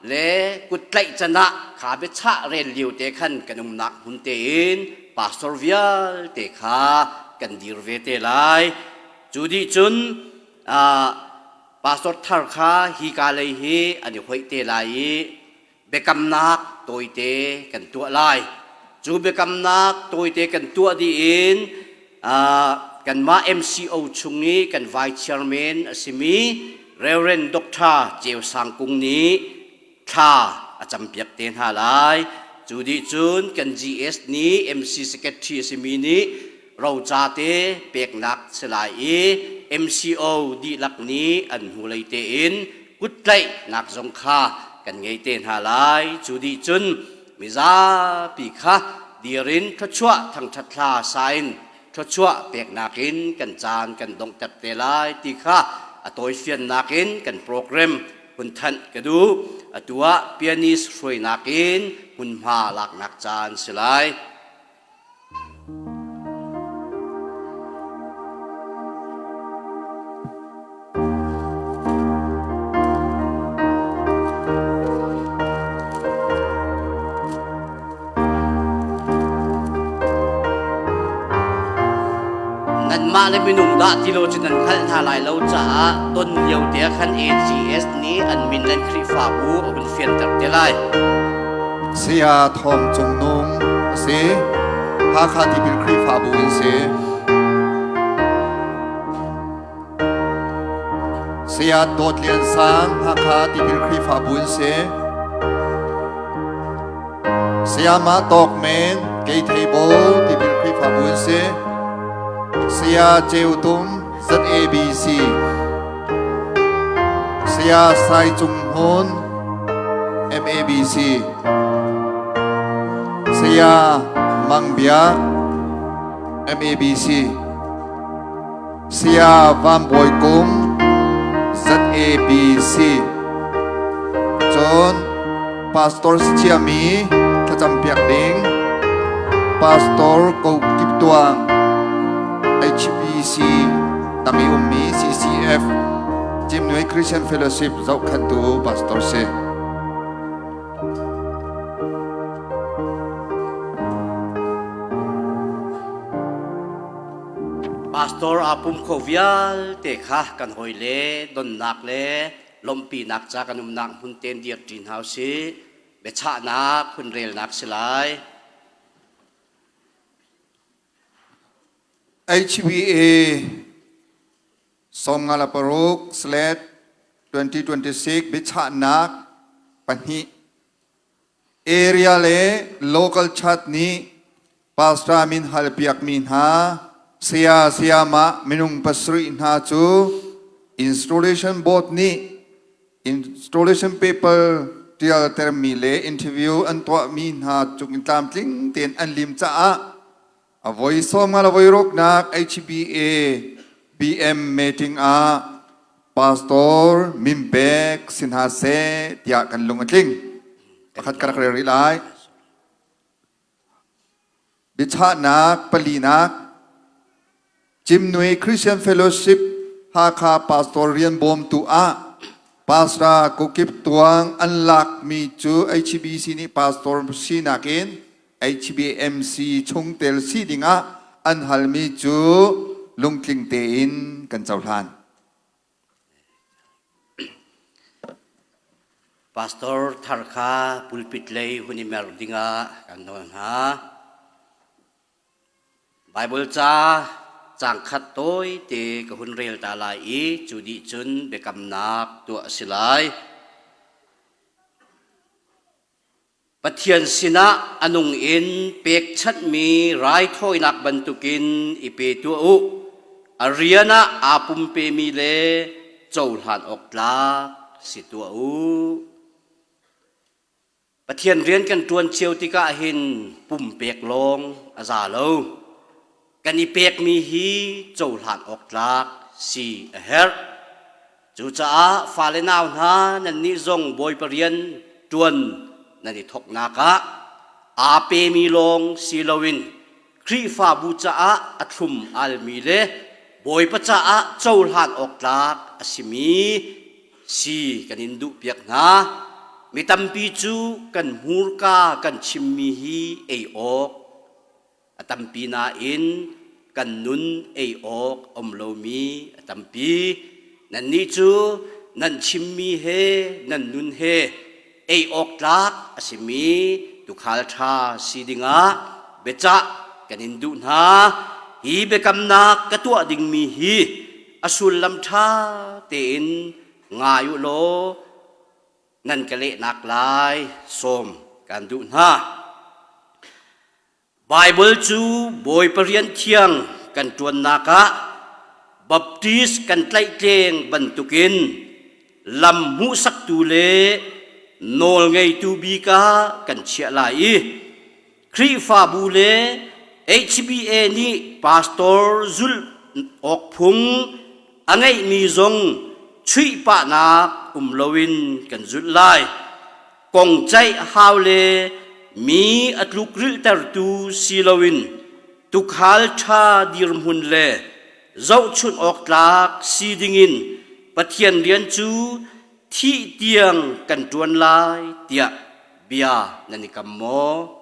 L: le kuttlaih can ah kha biachah rel lio te khan kan umnak hmun tein pastor vialte kha kan dir ve te lai. Cu dih cun pastor thar kha hi ka lei hi an i hoih te lai i biakamnak tawite kan tuah lai. Cu biakamnak tawite kan tuah dih in kanmah MCO chung i kan vice chairman a simi Reverend Dr. Ceu Sang Kung nih thla a campiak te hna lai. Cu dih cun kan GS nih MC secretary a simi nih roca te peknak si lai i MCO dihlak nih an hnulei tein kuttlaihnak zong kha kan ngei te hna lai. Cu dih cun mizapi kha dir in thluachuah thangṭhat hla sa in thluachuah peknak in kan caan kan donghter te lai ti kha a tawifiannak in kan program hun thanh ka duh. Atu ah pianist hruainak in hmunhma laknak caan si lai. Nanmah le minung dah ti lo cu nan hngalh hna lai lo caah ton lio te ah khan AGS nih an min le an Khrihfabu a hun fianter te lai.
E: Saya Thawng Cung Nung a si. Hakha Tipil Khrihfabu in si. Saya Dawt Lian Sang, Hakha Tipil Khrihfabu in si. Sayama Tawk Men, Keithei Bo, Tipil Khrihfabu in si. Saya Ceu Tum, ZABC. Saya Sai Cung Hmun, MABC. Saya Mang Biak, MABC. Saya Van Bawi Kung, ZABC. Cun Pastor Sichiami thlacam piak ding, Pastor Ko Kip Tuang, HBC tang i ummi CCF Cimnuai Christian Fellowship zohkhenhtu pastor si.
L: Pastor aa pum kho vialte kha kan hawile donnak le lawmhpinak ca kan umnak hmun ten dir ṭi hna usih. Biachahnak hun relnak si lai.
E: HBA 56 slet 2026 biachahnak pahnih Area le local church nih pastor min halpiakmi hna saya sayamah minung pasarih hna cu installation board nih installation paper tialtermi le interview an tuahmi hna cung in tlamtling tein an lim caah A voi 50 le voi ruknak HBA BM meeting ah pastor min pek si hna seh tiah kan lung a tling. Pakhat ka rak rel rih lai. Biachahnak palinak Cimnui Christian Fellowship Hakha pastor rian bawmtu ah Pastor Kukip Tuang an lakmi cu HBC nih pastor sinak in HBMC chungtel si dingah an halmi cu lungtling tein kan cohlan.
L: Pastor thar kha pulpit lei hun i mer dingah kan nawl hna. Bible ca caang khat tawite ka hun rel ta lai i cu dih cun biakamnak tuah a si lai. Pathian sinah a nung in pekchanhmi raithawinak bantukin i pe tuah u. A rian ah aa pumpemi le cohlan awk tlak si tuah u. Pathian rian kan ṭuan cio tikah hin pumpek lawng a za lo. Kan i pekmi hi cohlan awk tlak si a herh. Cucaah fale nau hna nannih zong Bawipa rian ṭuan nan i thawknak ah aa pemi lawng si loin Khrihfabu caah a thlum almi le Bawipa caah cohlan awk tlak a simi si kan in duhpiak hna. Mi tampi cu kan hmurka kan chimmi hi ei awk a tampi nain kan nun ei awk a um lomi a tampi. Nannih cu nan chimmi he nan nun he ei awk tlak a simi tuukhal ṭha si dingah biacah kan in duh hna. Hi biakamnak ka tuah dingmi hi a sullam ṭha tein ngai u law nan ka lehnak lai sawm kan duh hna. Baibal cu Bawipa rian thiang kan ṭuannak ah Baptist kan tlaihtleng bantukin lam hmuhsaktu le nawlngeitu bik ah kan chiah lai i Khrihfabu le HBA nih pastor zulh awk phung a ngeihmi zong chuihpahnak um loin kan zulh lai. Kong ceih hau le mi a tlukrilhtertu si loin tuukhal ṭha dirhmun le zohchunh awk tlak si dingin Pathian rian cu thih tiang kan ṭuan lai tiah bia nan i kam maw?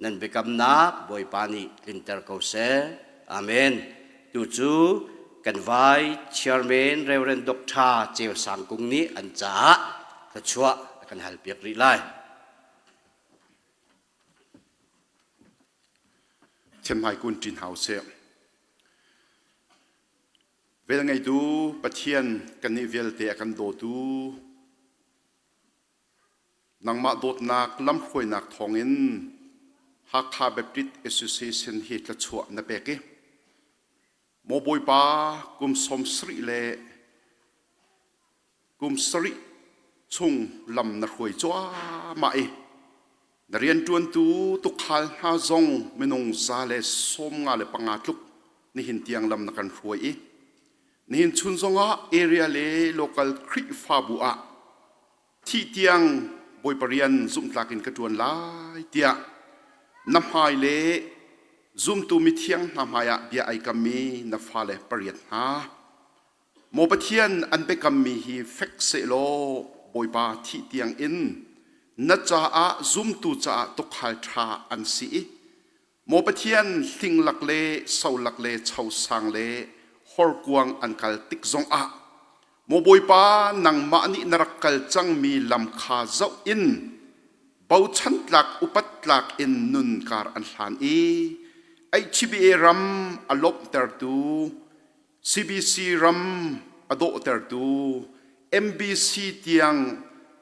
L: Nan biakamnak Bawipa nih tlinter ko seh. Amen. Tu cu kan vai chairman Reverend Dr. Ceu Sang Kung nih an caah thluachuah a kan halpiak rih lai.
M: Thiamhmai kun ṭin hau seh. Velngeitu Pathian kannih vialte a kan dawtu nangmah dawtnak lamhruainak thawngin Hakha Baptist Association hi tlachuah na pek i maw Bawipa kum 70 le kum sarih chung lam na hruai cuahmah i na rianṭuantu tukhal hna zong minung 195 tluk nihin tiang lam na kan hruai i nihin chun zongah area le local Khrihfabu ah thih tiang Bawipa rian zumhtlak in ka ṭuan lai tiah na hmai le zumtu mithiang hna hmaiah bia ai kammi na fale pariat hna Maw Pathian, an biakammi hi fek sehlaw Bawipa thih tiangin na caah zumtu caah tukhal ṭha an si i Maw Pathian, hlinglak le solak le chosang le horkuang an kal tik zongah Maw Bawipa, nangmah nih na rak kal cangmi lam kha zoh in bochan tlak upat tlak in nun kar an hlan i HBA ram a lawmhtertu CBC ram a dawhtertu MBC tiang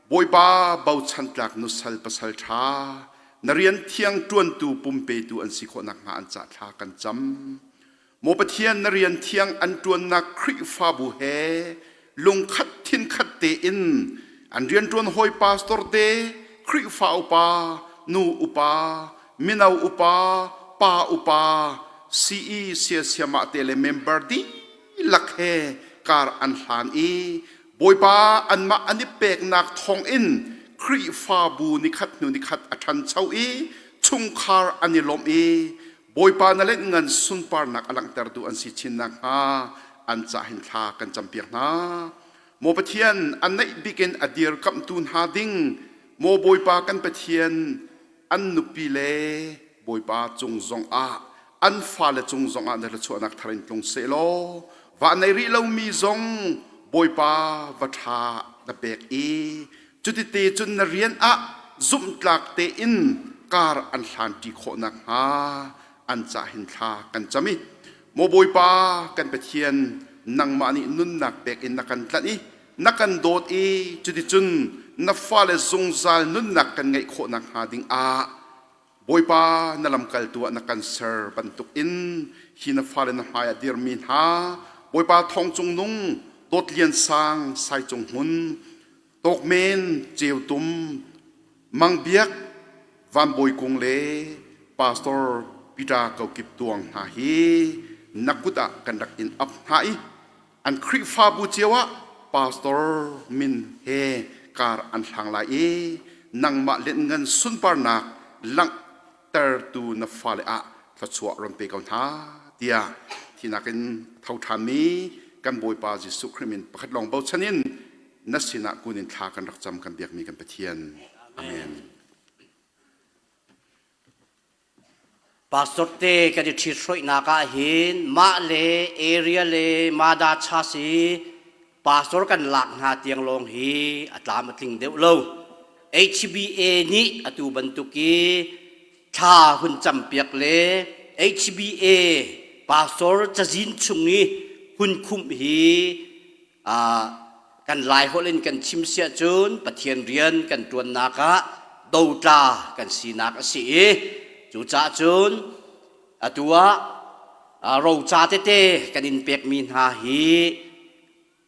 M: Bawipa bochan tlak nusal pasal ṭha na rian thiang ṭuantu pumpetu an si khawh nakhnga an cah thla kan cam. Maw Pathian na rian thiang an ṭuannak Khrihfabu he lungkhat thinkhat tein an rianṭuan hawi pastor te Khrihfa upa nu upa mino upa pa upa CE siasiamah te le member dihlak he kar an hlan i Bawipa anmah an i peknak thawngin Khrihfabu nikhat hnu nikhat a ṭhancho i chungkhar an i lawmh i Bawipa na let ngan sunparnak a langhtertu an si chin nakhnga an cah hin thla kan campiak hna. Maw Pathian, a naih bik in a dirkamhtu hna ding, Maw Bawipa kan Pathian, an nupi le Bawipa cung zongah an fale cung zongah na thluachuahnak thar in tlung sehlaw va nei rih lomi zong Bawipa va ṭha na pek i cutite cun na rian ah zumhtlak tein kar an hlanṭi khawh nakhnga an cah hin thla kan cam i maw Bawipa kan Pathian nangmah nih nunnak pek in na kan tlanh i na kan dawt i cuticun na fale zungzal nunnak kan ngeih khawh nakhnga ding ah Bawipa na lamkaltu ah na kan ser bantuk in hi na fale na hmai ah dirmi hna Bawipa Thawng Cung Nung Dawt Lian Sang Sai Cung Hmun Tawk Men Ceu Tum Mang Biak Van Bawi Kung le Pastor Peter Kokip Tuang hna hi na kut ah kan rak in ap hna i an Khrihfabu cio ah pastor min he kar an hlang lai i nangmah lianngan sunparnak langhtertu na fale ah thluachuah ron pe ko hna tiah thinak in tho ṭhanmi kan Bawipa Jesuh Khrih min pakhat lawng bochan in na sinah kun in thla kan rak cam kan biakmi kan Pathian. Amen.
L: Pastor te kan i ṭhithroihnak ah hin mah le area le mada chas i pastor kan lak hna tiang lawng hi a tlam a tling deuh lo. HBA nih atu bantuk i thla hun campiak le HBA pastor cazin chung i hun khumh hi kan Laiholh in kan chim siah cun Pathian rian kan ṭuannak ah dotla kan sinak a si i cucaah cun atu ah roca tete kan in pekmi hna hi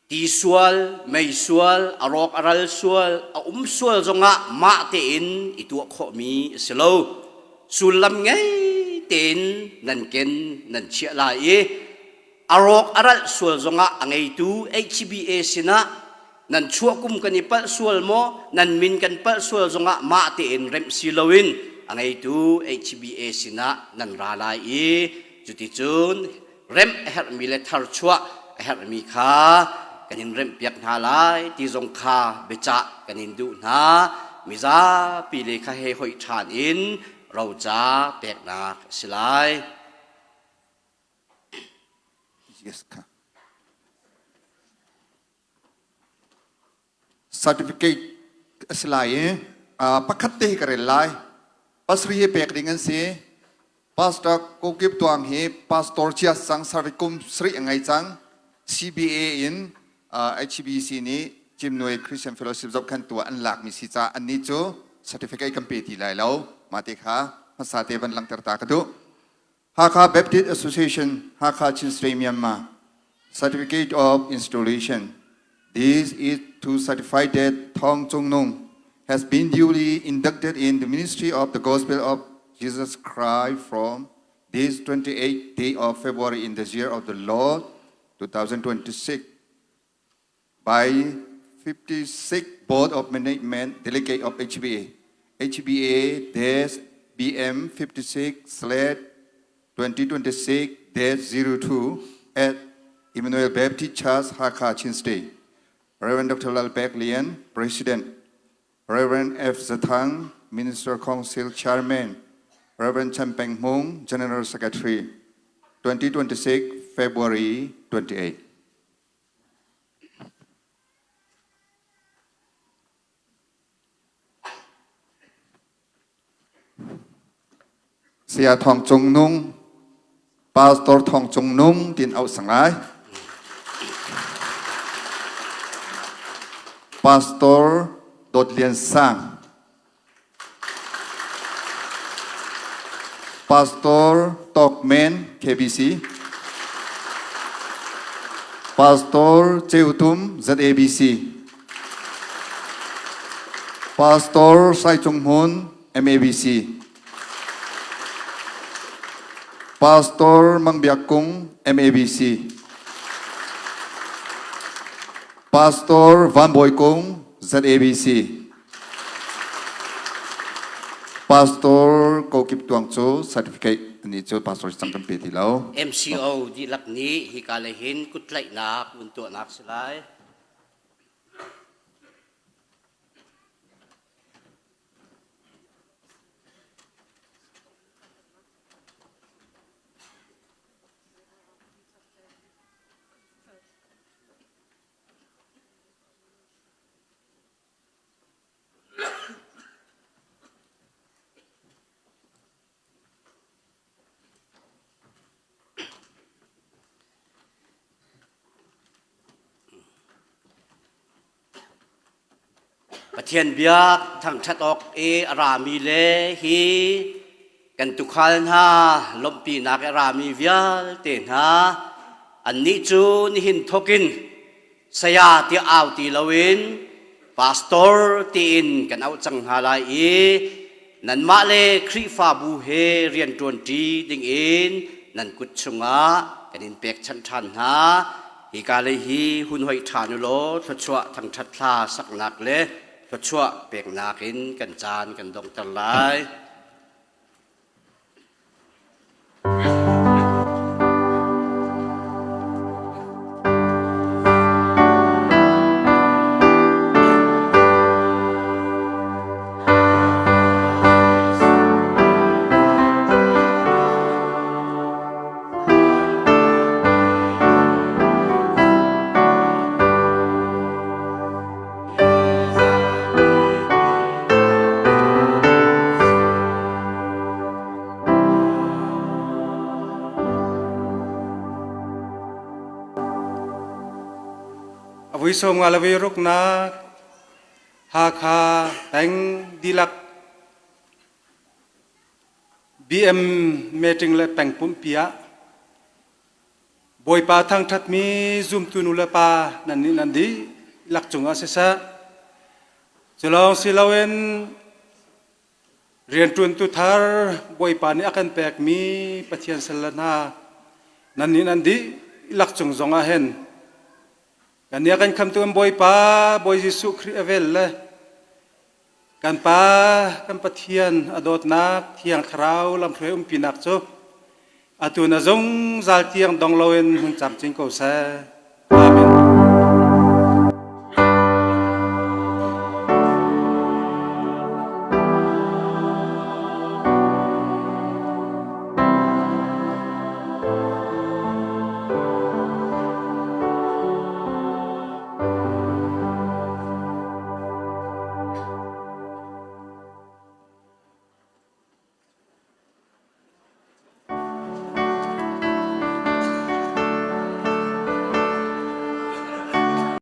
L: ti sual, mei sual, a rawk a ral sual, a um sual zongah mah tein i tuah khawhmi a si lo. Sullam ngei tein nan ken nan chiah lai i a rawk a ralh sual zongah a ngeitu HBA sinah nan chuah kum kan i palh sual maw nan min kan palh sual zongah mah tein remh si loin a ngeitu HBA sinah nan ra lai i cuticun remh a herhmi le tharchuah a herhmi kha kan in remhpiak hna lai ti zong kha biacah kan in duh hna mizapi le kha he hoih ṭhan in roca peknak a si lai.
E: Yes, kha. Certificate a si lai i pakhat te hi ka rel lai. Pasri hi pek ding an si. Pastor Kokip Tuang hi pastor chia sang sarih kum sarih a ngei cang. CBA in HBC nih Cimnuai Christian Fellowship zohkhenhtu ah an lakmi si caah annih cu certificate kan pe ti lai lo. Mah te kha hmasa te van langhter ta ka duh. Hakha Baptist Association, Hakha Chin State, Myanmar. Certificate of Installation. This is to certify that Thong Chung Nung has been duly inducted in the ministry of the Gospel of Jesus Christ from this 28th day of February in the year of the Lord 2026 by 56 Board of Management Delegate of HBA. HBA dash BM 56 slash 2026 dash 02 at Emmanuel Baptist Church, Hakha, Chin State. Reverend Dr. Lal Pek Lian, President. Reverend F. Zathang, Minister Council Chairman. Reverend Chan Peng Hmung, General Secretary. 2026, February 28. Saya Thawng Cung Nung, Pastor Thawng Cung Nung tin auh sang lai. Pastor Dawt Lian Sang. Pastor Tawk Men KBC. Pastor Ceu Tum ZABC. Pastor Sai Cung Hmun MABC. Pastor Mang Biak Kung MABC. Pastor Van Bawi Kung ZABC. Pastor Kokip Tuang cu certificate ani cu pastor cang kan pe ti lo.
L: MCO dihlak nih hika le hin kuttlaihnak vun tuahnak si lai. Pathian biak thangṭhat awk i a rami le hi kan tuukhal hna lawmhpinak i a rami vialte hna annih cu nihin thawkin saya tiah au ti loin pastor tiin kan auh cang hna lai i nanmah le Khrihfabu he rianṭuanṭi dingin nan kut chungah kan in pekchanh ṭhan hna. Hika lei hi hun hoih ṭhan u law thluachuah thangṭhat thla saknak le thluachuah peknak in kan caan kan donghter lai.
F: Avui som nga le ruknak Hakha peng dihlak BM meeting le peng pumpi ah Bawipa thangṭhatmi zumtu nu le pa nan nih nan dihlak cungah siseh, cu lawng si loin rianṭuantu thar Bawipa nih a kan pekmi Pathian salle hna nan nih nan dihlak cung zongah hin kan nih a kan khamtu kan Bawipa Bawi Jesuh Khrih a vel le Kan Pa, kan Pathian a dawtnak Thiang Thlarau lamhruai umpinak cu atu na zungzal tiang dong loin hmun camcin ko seh. Amen.